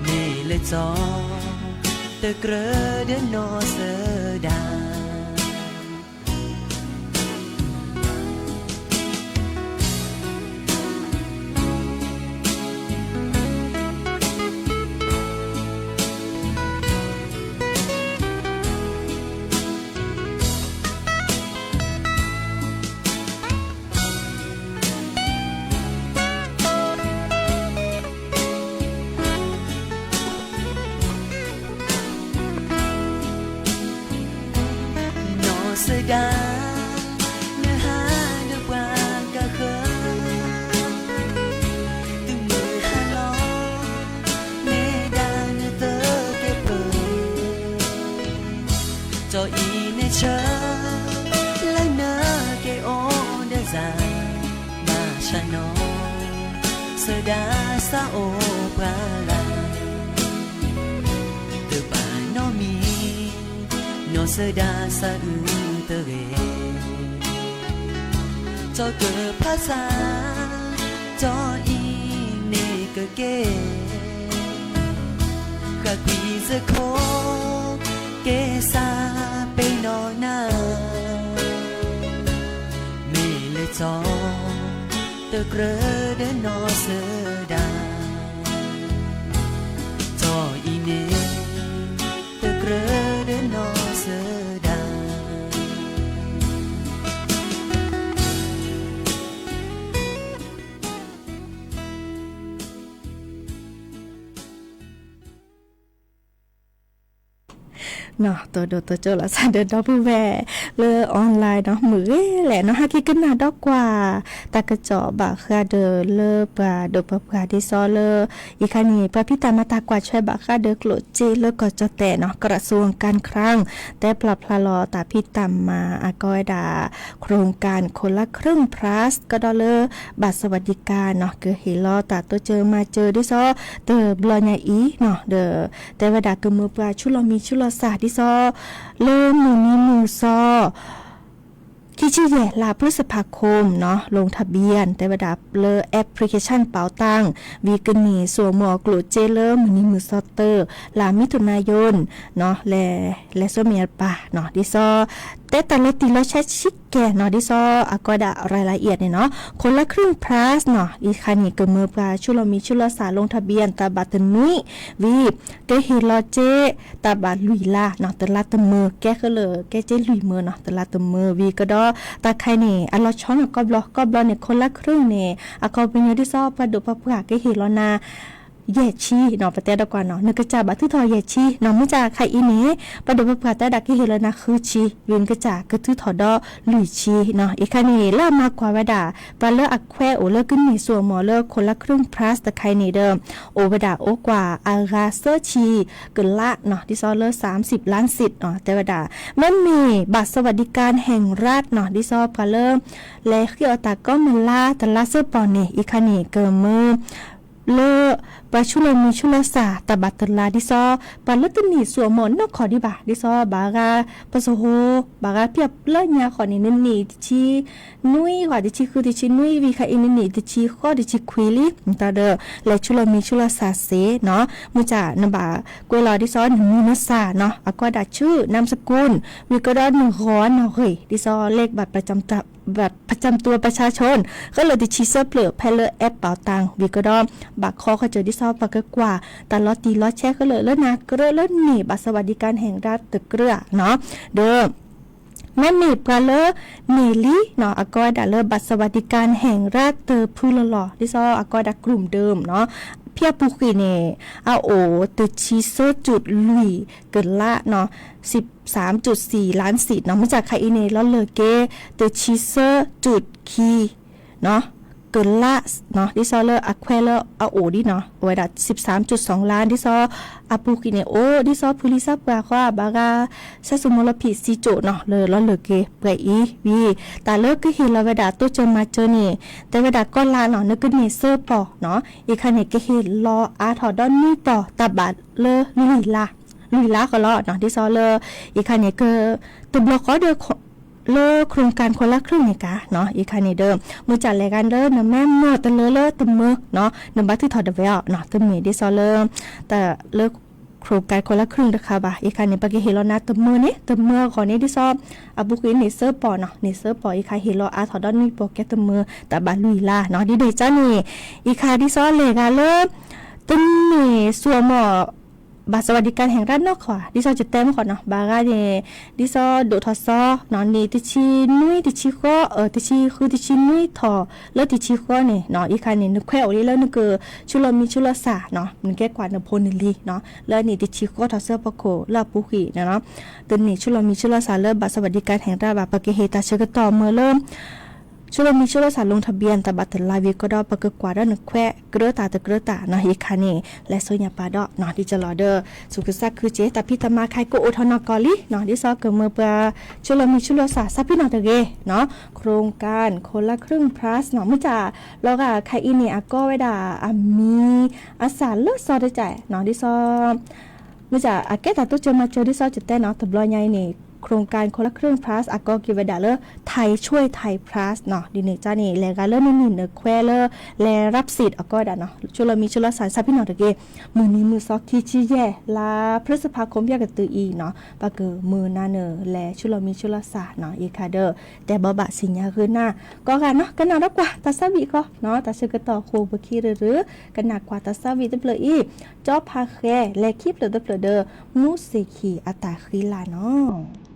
မ့ၢ်လဲၣ်ကၠီ, တကြၢးဒီးနီၢ်စၢဒၣ် နီၢ်စၢဒၣ်, နဟးဒီးပှၤကဃၢၤ, တုၤမုၢ်ဟါလီၤ, နဲဒၣ်နတကဲပၢၢ်, ကၠီအံၤန့ၣ်ဆၢ, လၢနက့ၤအိၣ်ဒီးစၢ်, ဘၣ်ဆၣ်နီၢ် စၢဒၣ်စးအိၣ်ပှၤဂၤ, တဘၣ်နီတမံၤ, နီၢ်စၢဒၣ်စးအုးတဂ့ၤ, ကၠီကဖးစၢ်, ကၠီအံၤန့ၣ်ကက့ၤ, ဃၣ်ကွံာ်စ့ၢ်ကီး, ကဲစးပ့ၤနီၣ်နၤ, မ့ၢ်လဲၣ်ကၠီ, တကြၢးဒီးနီၢ်စၢဒၣ်, ကၠီအံၤန့ၣ်, တကြၢးဒီးနီၢ်စၢဒၣ် တိၢ်ဒိၣ်တိၢ်ကၠိလီၤစၢ်ဒီးဒီပုၢ်ဝဲၢ်လၢ online နီၤ မုာ်ဂ့ၤလဲၣ်နီၤ ဟဲက့ၤကနၣ်ဒီးကွၢ် တၢ်ကစီၣ်ဘၣ်ဃးဒီးလၢပှၤဒိၣ်ပှၤပှၢ်ဒ်သိးလၢ အံၤခါန့ၣ် ပှၤဖံးတၢ်မၤတၢ်ကွၢ်ထွဲဘၣ်ဃးဒီးကျိၣ်စ့လၢကီၢ်ကၠီၣ်တဲၣ်နီၤ กระทรวงการคลัง တဲဖျါဖျါလီၤတၢ်ဖံးတၢ်မၤအကီဝဲဒၣ် โครงการคนละครึ่ง plus ကဒီးလၢ บัตรสวัสดิการနီၤ ကဟ့ၣ်လီၤတၢ်တိစၢၤမၤစၢၤဒ်သိး တဘျီညါအံၤနီၤ ဒီး တဲဝဲဒၣ်ကမၢပှၤဆူလီၤမံၤဆူလီၤစၢ်ဒ်သိး လၢမုၢ်နံၤမုၢ်သီ ခံဆံယဲၢ် လါ พฤษภาคมနီၤ ลงทะเบียน တဲဝဲဒၣ်လၢ application เป๋าตัง ဝံၤကန့ၢ်ဆူၣ်မီၢ်ကျိၣ်စ့လၢမုၢ်နံၤမုၢ်သီတၢ လါ มิถุนายนနီၤ လဲၤ လဲၤစိမ့ၢ်အပၢ်နီၤ ဒ်သိး တဲတၢ်လီၤတံၢ်လီၤဆဲးဆံးကဲနီၤ ဒ်သိးအကီဝဲဒၣ် รายละเอียดန့ၣ်နီၤ คนละครึ่ง plusနီၤ အံၤခါန့ၣ် ကမၢပှၤဆူလီၤမံၤဆူလီၤစၢ် ลงทะเบียน တၢ်ဘၣ်တနွံ ဝံၤ ကဟ့ၣ်လီၤစ့ တၢ်ဘၣ်လွံၢ်လါနီၤ တလါတမၢ ကဲဃုာ်လၢကဲစ့လွံၢ်မၢနီၤ တလါတမၢ ဝံၤကဒီး တၢ်ခါအံၤန့ၣ် အလီၤဆီနီၤ ကိးဘျီ ကိးဘျီန့ၣ် คนละครึ่งန့ၣ် အခီပညီဒ်သိး ပှၤဒိၣ်ပှၤပှၢ်ကဟ့ၣ်လီၤနၤ ယဲၢ်ဆံနီၤ ပတဲဒီးကွၢ်နီၤ နကစၢ်ဘၣ်ထုးထီၣ်ယဲၢ်ဆံနီၤ မုၢ်စၢ်ခါအံၤန့ၣ် ပှၤဒိၣ်ပှၤပှၢ်တဲဒၣ်ကဟ့ၣ်လီၤနၤဃုဆံ ဝံၤနကစၢ်ကထုးထီၣ်ဒီးလွံၢ်ဆံနီၤ အံၤခါန့ၣ် လၢအမၤကွၢ်ဝဲဒၣ် ပှၤလၢအခွဲးအိၣ်လၢကန့ၢ်ဆူၣ်အမီၢ်လၢ คนละครึ่ง plus တခါအံၤန့ၣ်ဒီး အိၣ်ဝဲဒၣ်အိၣ်ကွၢ်အဂၤသၢဆံကလးနီၤ ဒ်သိးလၢ สามสิบล้านสิทธิ์နီၤ တဲဝဲဒၣ် မ့မ့ၢ် บัตรสวัสดิการแห่งรัฐနီၤ ဒ်သိးပှၤလၢ လဲၤဃ့အီၣ်တၢ်ကိးမုၢ်လါ တလါဆၢပီၢ်န့ၣ် အံၤခါန့ၣ် ကမၢ လၢ ပှၤဆူလီၤမံၤဆူလီၤစၢ် တၢ်ဘၣ်တလါ ဒ်သိး ပှၤလၢတန့ၢ်ဆူၣ်အမီၢ်နီတခီၣ်ဒံးဘၣ် ဒ်သိး ဘၣ်ဂၤပစိၤဟိ ဘၣ်ဂၤဖဲလၢညါခီန့ၣ် နန့ၢ်တဆံနွံဃီ တဆံဃု တဆံနွံ ဝံၤခါအံၤ နန့ၢ်တဆံဃိး တဆံခွံလံ တၢ်ဒီး လဲၤဆူလီၤမံၤဆူလီၤစၢ်စ့ၢ်နီၤ မုၢ်စၢ်နဘၣ်ကွဲးလီၤဒ်သိး နမံၤနစၢ်နီၤ အကီဒၣ်ဆူ นามสกุล ဝံၤကဒီးနဂီၢ်နီၣ်ဂံၢ် ဒ်သိး เลขบัตรประจำตัว บัตรประจำตัวประชาชน ဃုာ်လၢတဆံသၢဖျၢၣ် ဖဲလၢ แอปเป๋าตัง ဝံၤကဒီး ဘၣ်ခီဃီၤစၢၤဒ်သိး ပှၤကကွၢ် တၢ်လီၤတံၢ်လီၤဆဲးဃုာ်လၢ လၢနၤကြၢးလၢန့ၢ် บัตรสวัสดิการแห่งรัฐ တကြၢးဧါနီၤ ဒီး မ့မ့ၢ်ပှၤလၢန့ၢ်လံနီၤ အကီဝဲဒၣ်လၢ บัตรสวัสดิการแห่งรัฐ တဖုလီၤလီၤ ဒ်သိးအကီဝဲဒၣ် กลุ่มเดิมနီၤ ဖဲအပူၤကွံာ်န့ၣ် အအိၣ်တဆံသၢကၠုၣ်လွံၢ်ကလးနီၤ စံး စၢမ်ကၠုၣ်သံလၢစံးနီၤ မုၢ်စၢ်ခါအံၤန့ၣ် လီၤလၢာ်က့ၤ တဆံသၢကၠုၣ်ခံ ကလးနီၤ ဒ်သိးလၢအခွဲးလၢအအိၣ်ဒ်နီၤ အဝဲဒၣ် စံး စၢမ်ကၠုၣ်သွင်လး ဒ်သိး အပူၤကွံာ်န့ၣ်အိၣ် ဒ်သိးဖုလံၤသးပှၢ်ဃီ ဘၣ်ဂၤ ဆဲးစိမိၤလီၤဖံး စံးကၠိၣ်နီၤ လၢလီၤလၢာ်က့ၤပှဲၤအံၤ ဝံၤ တၢ်လၢကဟ့ၣ်လီၤဝဲဒၣ်တိစၢၤမၤစၢၤန့ၣ် တဲဝဲဒၣ်ကီးလါနီၤ နကန့ၢ်သၢပီၢ်နီၤ အံၤခါန့ၣ် ကဟ့ၣ်လီၤအါထီၣ်ဒီးနွံပီၢ် တၢ်ဘၣ်လၢလွံၢ်လါ လွံၢ်လါဃီလီၤနီၤ ဒ်သိးလၢ အံၤခါန့ၣ် က တဘျီဃီဒီး လၢ โครงการคนละครึ่ง န့ၣ်ကါနီၤ အံၤခါန့ၣ်ဒီး မုၢ်စၢ်လဲၤဂၤလၢနမ့ၢ်မၢတလၢလၢတမၢနီၤ နဘၣ်ထုးထီၣ်တဝဲအီၤနီၤ တမ့ၢ်ဒ်သိးလၢ တၢ်လၢ โครงการคนละครึ่ง တခါဘၣ် အံၤခါန့ၣ် ပကဟ့ၣ်လီၤနၤတမၢန့ၣ် တမၢအဂီၢ်န့ၣ် ဒ်သိး အပူၤကွံာ်န့ၢ်သၢပီၢ်နီၤ န့ၢ်သၢပီၢ် အံၤခါ ဟ့ၣ်လီၤအါထီၣ်ဒီးနွံပီၢ်ကဲတမၢ တၢ်ဘၣ်လွံၢ်လါနီၤ ဒ်န့ၣ်ကါန့ၣ် အံၤခါဒ်သိးလဲၤဂၤလၢ တန့ၢ်ဆူၣ်အမီၢ် บัตรสวัสดิการแห่งรัฐ နီၢ်ခီ ဒ်သိးယတဲမ့ၢ်ဃီနီၤ ဘၣ်ဂၤန့ၣ် ဒ်သိးဒိၣ်ထီၣ်စီနီၤ န့ၢ်တဆံနွံ တဆံဃိး တဆံဃု တဆံနွံထီၣ် လၢတဆံဃိးန့ၣ်နီၤ အံၤခါန့ၣ် နခွဲးအိၣ်လံလၢနက ဆူလီၤမံၤဆူလီၤစၢ်နီၤ နကဲကွၢ်နဖိနလံၤနီၤ လၢအန့ၣ်တဆံဃိးထီၣ်ဆၢဖီခိၣ်လၢအပူၤကွံာ်န့ၣ်နီၤ တန့ၢ်ဆူလီၤမံၤဆူလီၤစၢ်လၢ บัตรสวัสดิการแห่งรัฐ ဘၣ် ပကဟ့ၣ်တၢ်ဆၢကတီၢ်မၢလၢ ဆူလီၤမံၤဆူလီၤစၢ် ลงทะเบียน တၢ်ဘၣ်တလါဝံၤကဒီး ပကကွၢ်ဒီးနခွဲးကြၢးတၢ်တကြၢးတၢ်နီၤ အံၤခါန့ၣ် လဲၤဆူညါပာ်ဒီးနီၤ ဒ်ကလီၤဒီး သူၣ်ခုသးခုစ့ၢ် တၢ်ဖံးတၢ်မၤခါအံၤ ကအိၣ်ထီၣ်နီၢ်ကီၢ်လံနီၤ ဒ်သိးကမၢပှၤ ဆူလီၤမံၤဆူလီၤစၢ် ဆၢဖံနီၣ်တဂ့ၤနီၤ โครงการคนละครึ่ง plus နီၤ မုၢ်စၢ်လီၤဂာ်ခါအံၤန့ၣ် အကီဝဲဒၣ်အမံၤအစၢ်လၢစီၤတကးနီၤ ဒ်သိး မုၢ်စၢ်အကဲတၢ်တိစၢၤမၤစၢၤဒ်သိးယတဲနီၤ တဘျီညါအံၤန့ၣ် โครงการคนละครึ่ง plus အကီက့ၤဝဲဒၣ်လၢ ไทยช่วยไทย plus နီၤ ဒ်န့ၣ်ကါန့ၣ် လဲၤဂၤလၢနန့ၢ်နခွဲးလၢ လဲၤ รับสิทธิ์ အကီဝဲဒၣ်နီၤ ဆူလီၤမံၤဆူလီၤစၢ် ဆၢဖံနီၣ်တဂ့ၤ မုၢ်နံၤမုၢ်သီခံဆံယဲၢ် လါ พฤษภาคม ပျၢ်ကတုၤအံၤနီၤ ပကမုၢ်နၤနၢၤလဲၤဆူလီၤမံၤဆူလီၤစၢ်နီၤ အံၤခါဒီး တဲဘီဘၣ်စံၣ်ညါဂ့ၤနၤ ကိးဂၤနီၤ ကနၣ်ဒီးကွၢ်တၢ်ဆၢဝံၣ်ဃီနီၤ တၢ်ဆၢကတီၢ်ဃိပခံရၢၢ်ရၢၢ် ကနၣ်ကွၢ်တၢ်ဆၢဝံၣ်တဖျၢၣ်အံၤ ကၠီဖးဃဲ လဲၤခံဖျၢၣ်တဖျၢၣ်ဒီး မူစ့ၢ်ခံအတၢ်ဃံလၤနီၤ.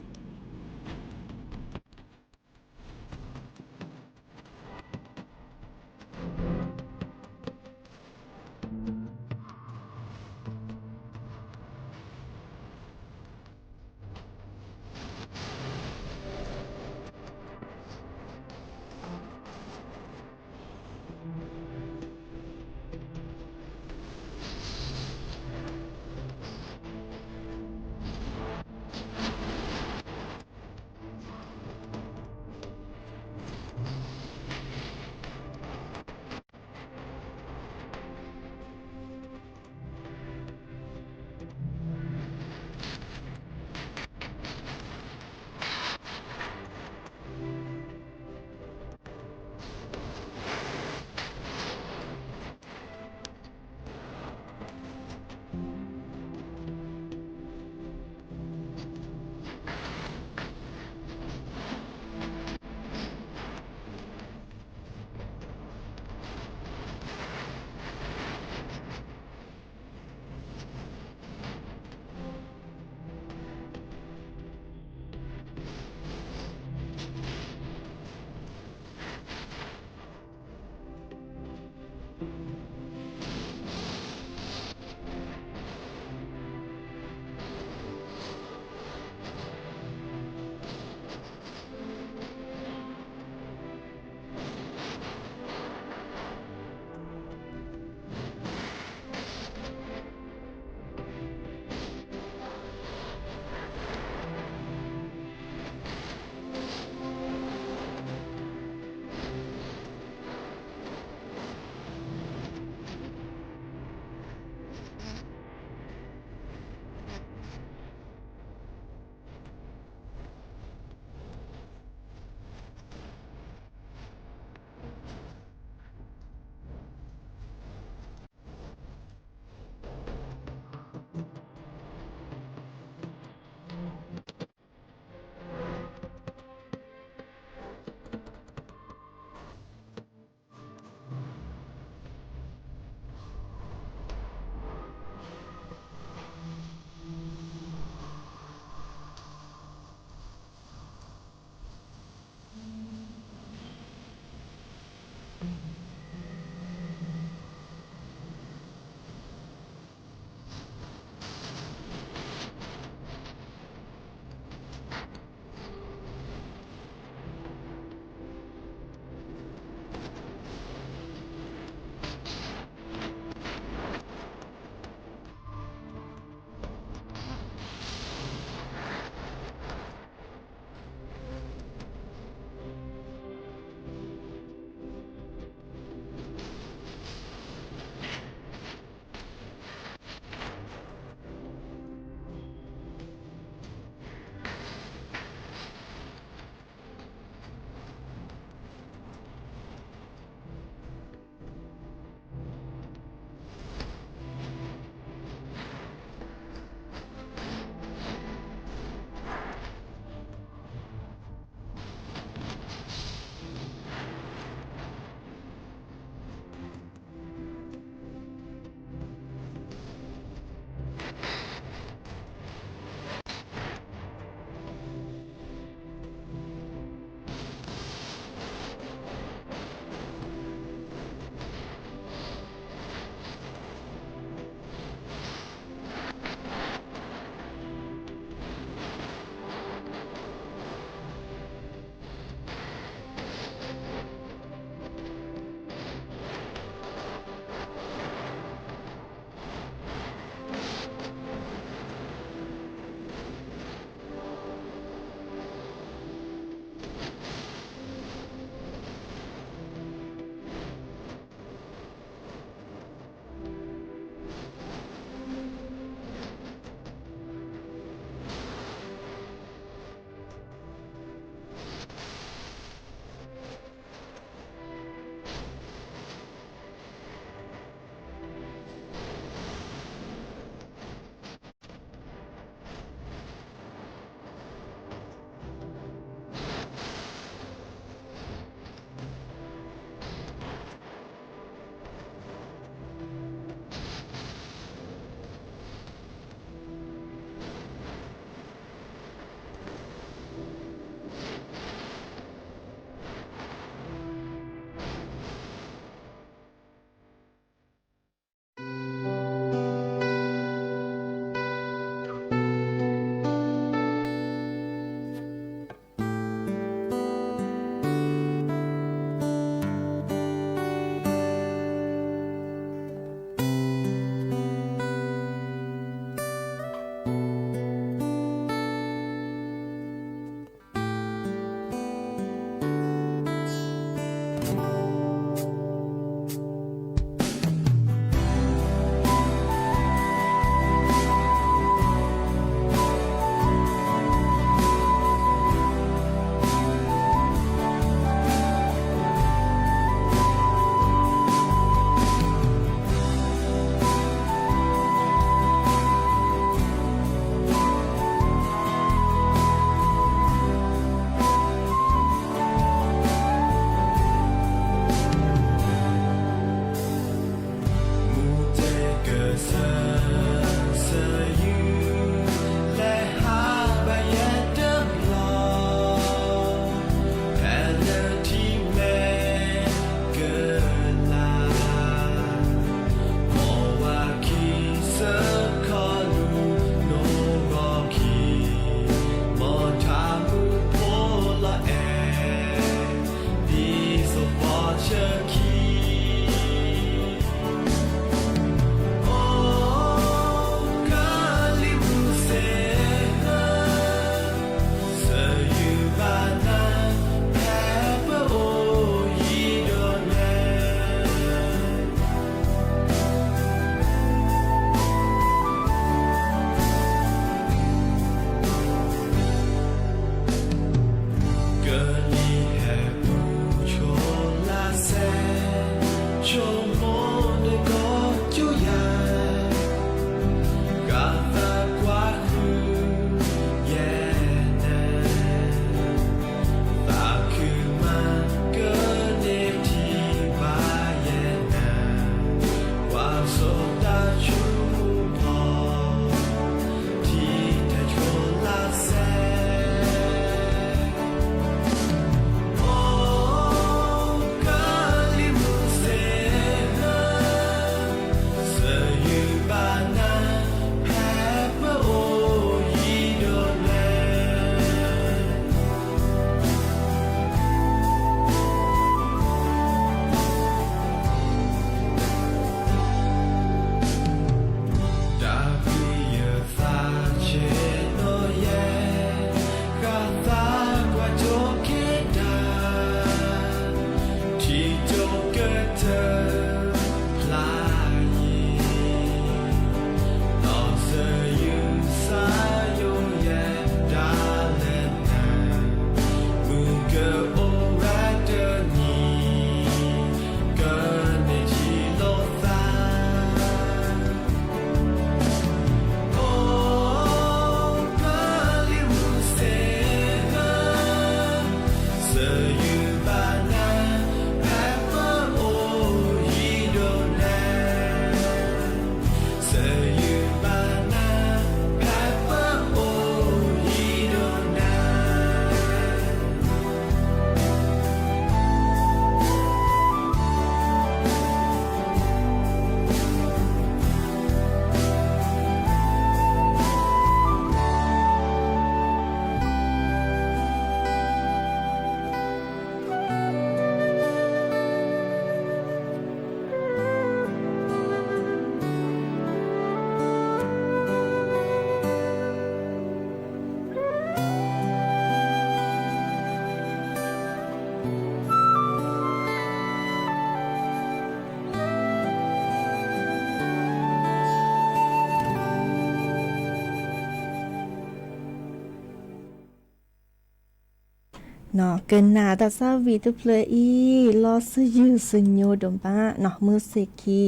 ကနၣ်တၢ်သးဝံၣ်တဖျၢၣ်အံၤ လီၤစယုၢ်စညိဒိၣ်မးနီၤ, မုၢ်ဆ့ၣ်ခံ,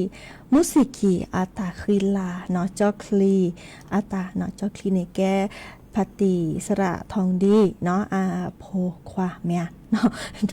မုၢ်ဆ့ၣ်ခံအတၢ်ဃံလၤနီၤ, ကၠီချံ, အတၢ်နီၤ, ကၠီချံန့ၣ်ကဲ ဖါတံၢ်စရၣ်ထီၣ်ဒံနီၤ, အဖိခွါမ့ၢ်ဧါ,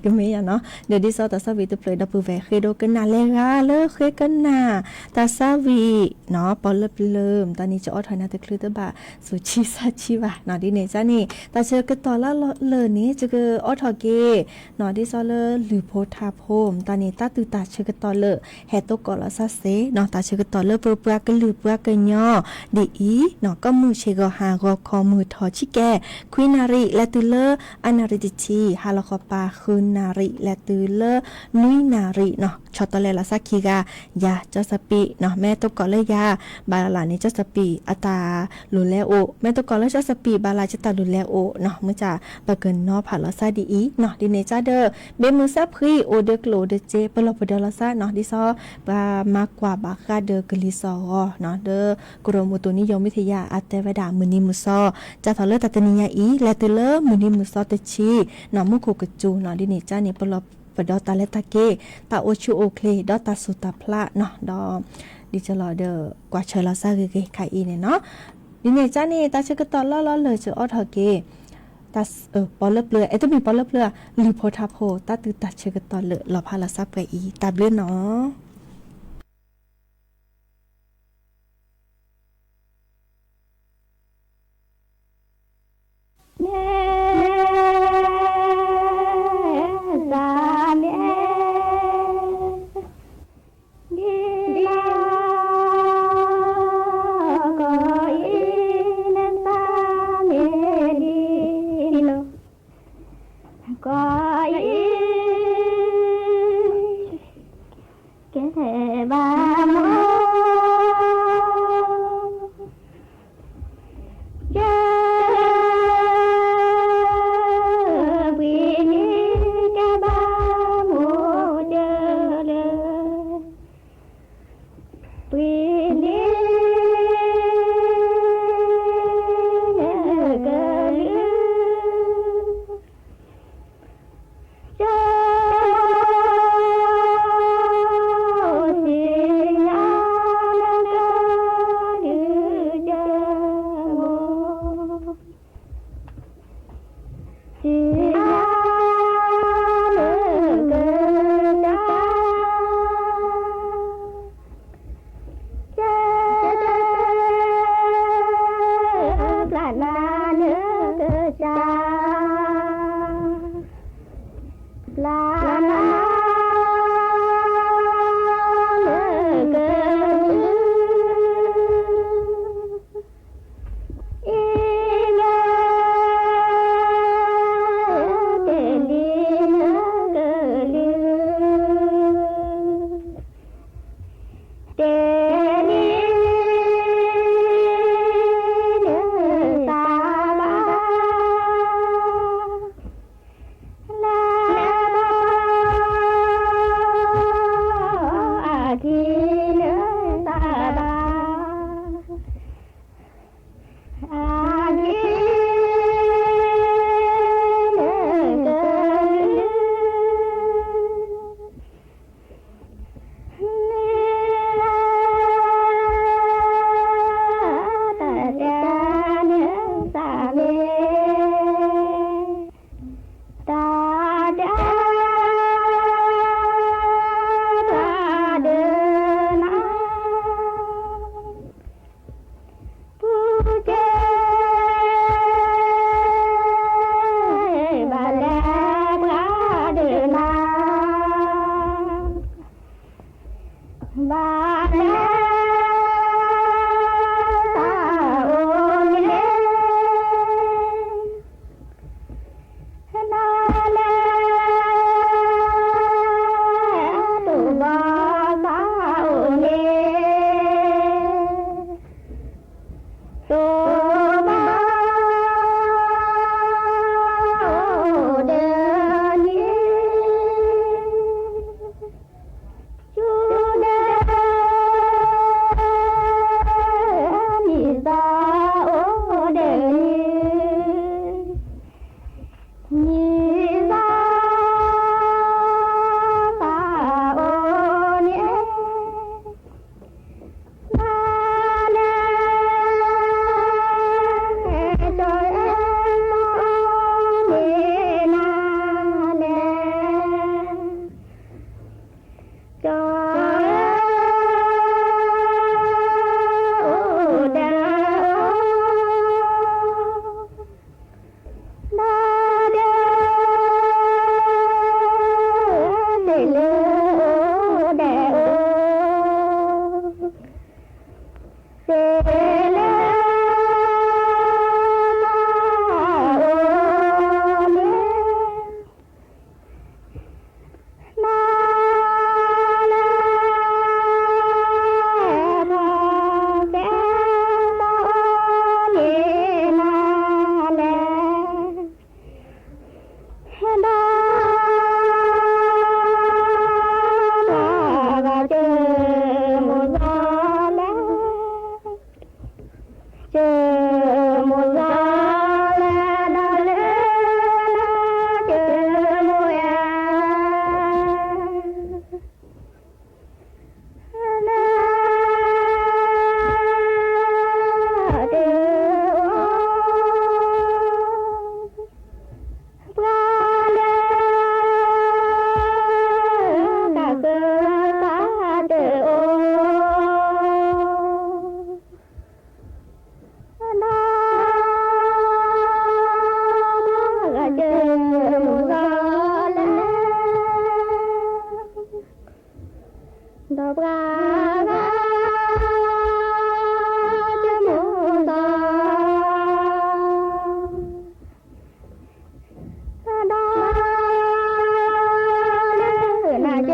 ကမ့ၢ်ယၤနီၤ, ဒီးဒ်သိးတၢ်သးဝံၣ်တဖျၢၣ်ဒီပုၢ်ဝဲၢ် ဃ့ဒိကနၣ်လဲၤဂၤလၢဃ့ကနၣ် တၢ်သးဝံၣ်နီၤ, ပီလၢပျၢၤ မတၤန့ၣ် ကအိးထီၣ်နၤတချုးတဘၣ် စူၤဆံဆါဆံဘၣ်နီၤ, ဒ်န့ၣ်ကန့ၣ် တၢ်ဆၢကတီၢ်လၢလၢာ်န့ၣ် ယကအိးထီၣ်က့ၤနီၤ, ဒ်သိးလၢလုၢ်ဖိထါဖိ မတၤန့ၣ် တၢ်တုၤတၢ်ဆၢကတီၢ်လၢာ် ဟဲသကိးလီၤစၢ်စ့ၢ်နီၤ, တၢ်ဆၢကတီၢ်လၢပပှၤကလုာ်ပှၤကညီ ဒ်အံၤနီၤ, ကီၢ်မုၢ်ဆ့ၣ်ဂီၤဟါဂီၤခီမုၢ်ထီၣ်ဆံကဲ ခွံနၣ်ရံၣ် လဲၤတုၤလၢအနၣ်ရံၣ်တဆံ, ဟါလီၤခီပၤ ဃုနၣ်ရံၣ် လဲၤတုၤလၢနွံနၣ်ရံၣ်နီၤ, ဆီတလဲလီၤစၢ်ခံဂၤ, ယၤကၠီစပံးနီၤ, မ့ၢ်သကိးလၢယၤ ဘၣ်လၢ်န့ၣ် ကၠီစပံးအတၢ်လိၣ်လဲၤအိၣ်, မ့ၢ်သကိးလၢကၠီစပံး ဘၣ်လၢ်ကတၢ်လိၣ်လဲၤအိၣ်နီၤ, မ့ၢ်တၢ်ပကနီၤဖးလီၤစၢ်ဒ်အံၤနီၤ, ဒ်န့ၣ်ကဒီး ဘ့ၣ်မုၢ်စၢ်ဖှံ အိၣ်ဒီးကျိၣ်အိၣ်ဒီးစ့ ပလီၢ်ပဒီလီၤစၢ်နီၤ, ဒ်သိး ပှၤမၤကွၢ်ဘၣ်ဃးဒီးကလံၤစိးဂီၤနီၤ, ဒီးကရၢမိၢ်တူနံယိၤမံထယါ အတဲဝဲဒၣ် မုၢ်နံၤမုၢ်သီ, ကၢ်ထီၣ်လၢတၢ်တနံၤညါအံၤ လဲၤတုၤလၢမုၢ်နံၤမုၢ်သီတဆံနီၤ, မူခိၣ်ကစူၤနီၤ, ဒ်န့ၣ်ကန့ၣ် ပလီၢ်ပဒီတၢ်လဲၤတၢ်က့ၤ တၢ်အိၣ်ဆူၣ်အိၣ်ချ့ ဒီးတၢ်ဆူၣ်တၢ်ဖျးနီၤ, ဒီး ဒ်သိးလီၤဒီး ကွၢ်ဆၢလီၤစၢ်ဂ့ၤဂ့ၤခါအံၤန့ၣ်နီၤ, ဒ်န့ၣ်ကန့ၣ် တၢ်ဆၢကတီၢ်လၢလၢလၢာ် ယအိးထီၣ်က့ၤ တၢ် ပီလၢပျၢၤ အဲၣ်တမ့ၢ်ပီလၢပျၢၤ လုၢ်ဖိထါဖိ တၢ်တုၤတၢ်ဆၢကတီၢ်လၢာ် လီၤဖးလီၤစၢ်ပှဲၤအံၤ တၢ်ဘျုးနီၤ. ဒီး ပှၤဂၤကၢမိၢ်သီလဲၣ်, ကၢမိၢ်သီလဲၣ် ဒီးလၢ ကၢမိၢ်အဲၣ် လၢ တအိၣ် ပှၤလၢ တၢ်ဃၢတၢ်တအိၣ် ဒီး ပှၤဂၤကၢမိၢ်သီလဲၣ်, ဒီးပှၤဂၤ ကၢမိၢ်သီ ဒီး လၢ နၤက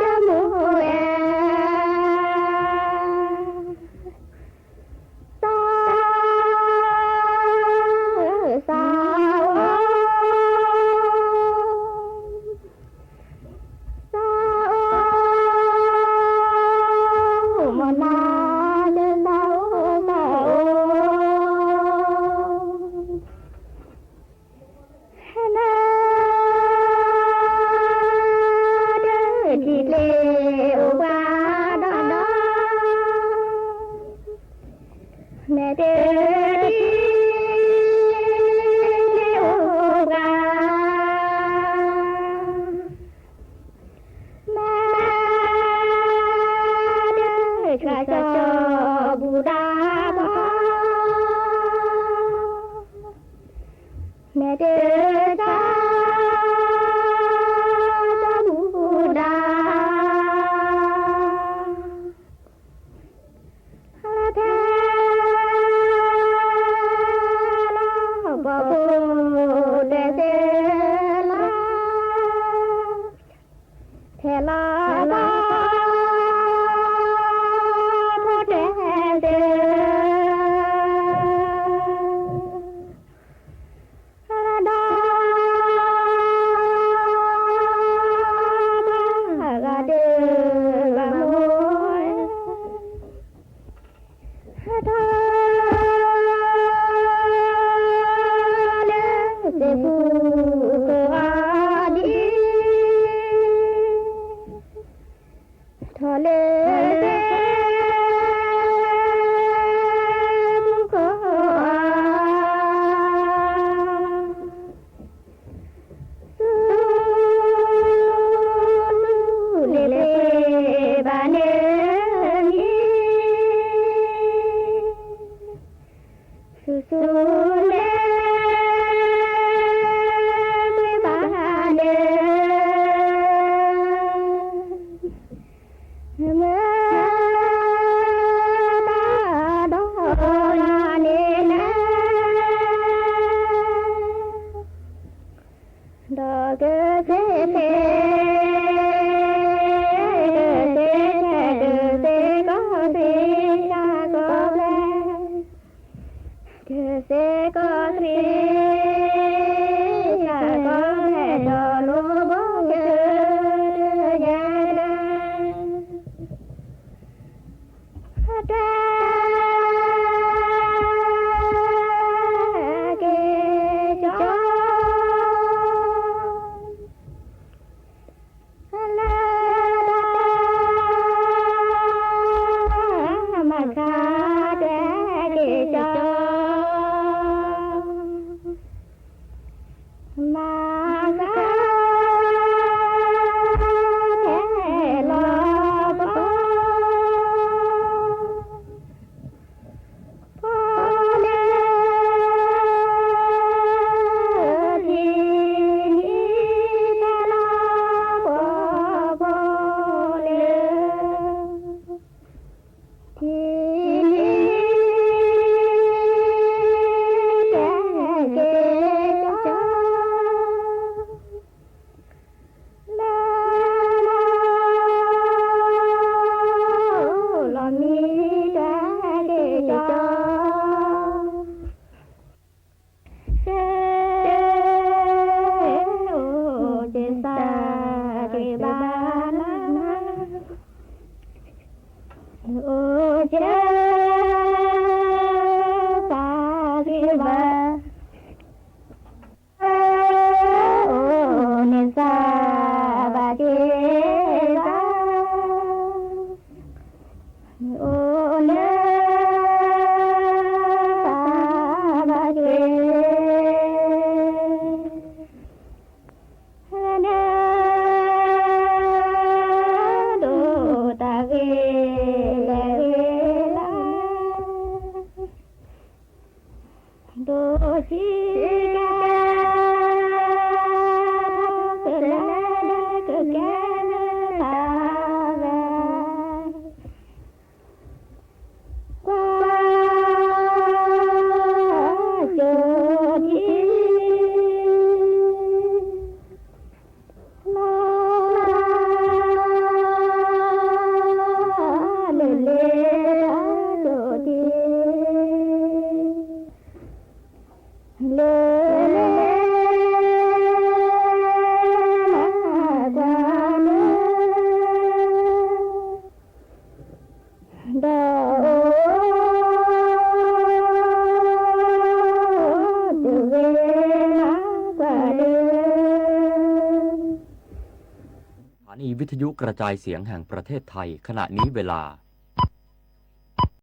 ၢမိၢ်အဲၣ် ဒီးလၢ နၤ ကၢမိၢ်အဲၣ် သီ သီအိၣ် သီအိၣ် မနၤလၢ သီအိၣ် သီအိၣ် နၤ တထံၣ်ကျဲအိၣ်ပှၤဒီး နတထံၣ် ကျဲအိၣ်ပှၤ မၤ တဆှၢကၠီဘူဒၤဘီ မ့ၢ်တဆှၢ ကၠီဘူဒၤ ဖဲ လီၤ ပှၤဖိတဲသ့လီၤ ဖဲလီၤ ပှၤ ဖိတဲသ့ ဒီး ပှၤဂၤဒုးဘၣ်မိၢ် ထီၣ် လၢ သ့ၣ်ဖူခိၣ်အီၤဒ် ထီၣ်လၢ သ့ၣ်ဖူခိၣ်အီၤ ဆူ ဆူ လ့ၤပှ့ၤဘၣ်န့ၣ် ဆူ ဆူ လ့ၤပှ့ၤဘၣ်န့ၣ် မ့ၢ် တၢ်ဒီးနၤန့ၣ်လဲၣ် ဒီးကသ့ၣ်သ့ၣ် ကသ့ၣ်သ့ၣ် ကသ့ၣ်ကီၢ်သ့ၣ် ကီၢ်ဘျဲၣ် ကသ့ၣ်ကီၢ်သ့ၣ် ကီၢ်ဘျဲၣ် ဒီးလိၣ်ဘီကသ့ၣ်ညါ တၢ် က့ၤကၠီ လၢ တၢ် မၤခါ တၢ်က့ၤကၠီ မၤခါ ဖဲလီၤဘီ လၢ အိၣ်စၢသးဂ့ၤဘၣ်, အိၣ်န့ၢ်သးဘၣ်က့ၤသး, အိၣ်န့ၢ်သးဘၣ်က့ၤ ဒိၣ်တၢ်ဂ့ၤလၢအဂ့ၤလၢ်, ဒိၣ်ဆံးကဲ ကလဲၤကကဲနသးဝဲ ကွၢ်ကၠိဒံး လၢလၢကၠိဒံး လၢလၢ ကွၢ်န့ၣ် ဒီးအိၣ် တဂ့ၤမးကွၢ်လၢ สถานีวิทยุกระจายเสียงแห่งประเทศไทย ขณะนี้เวลา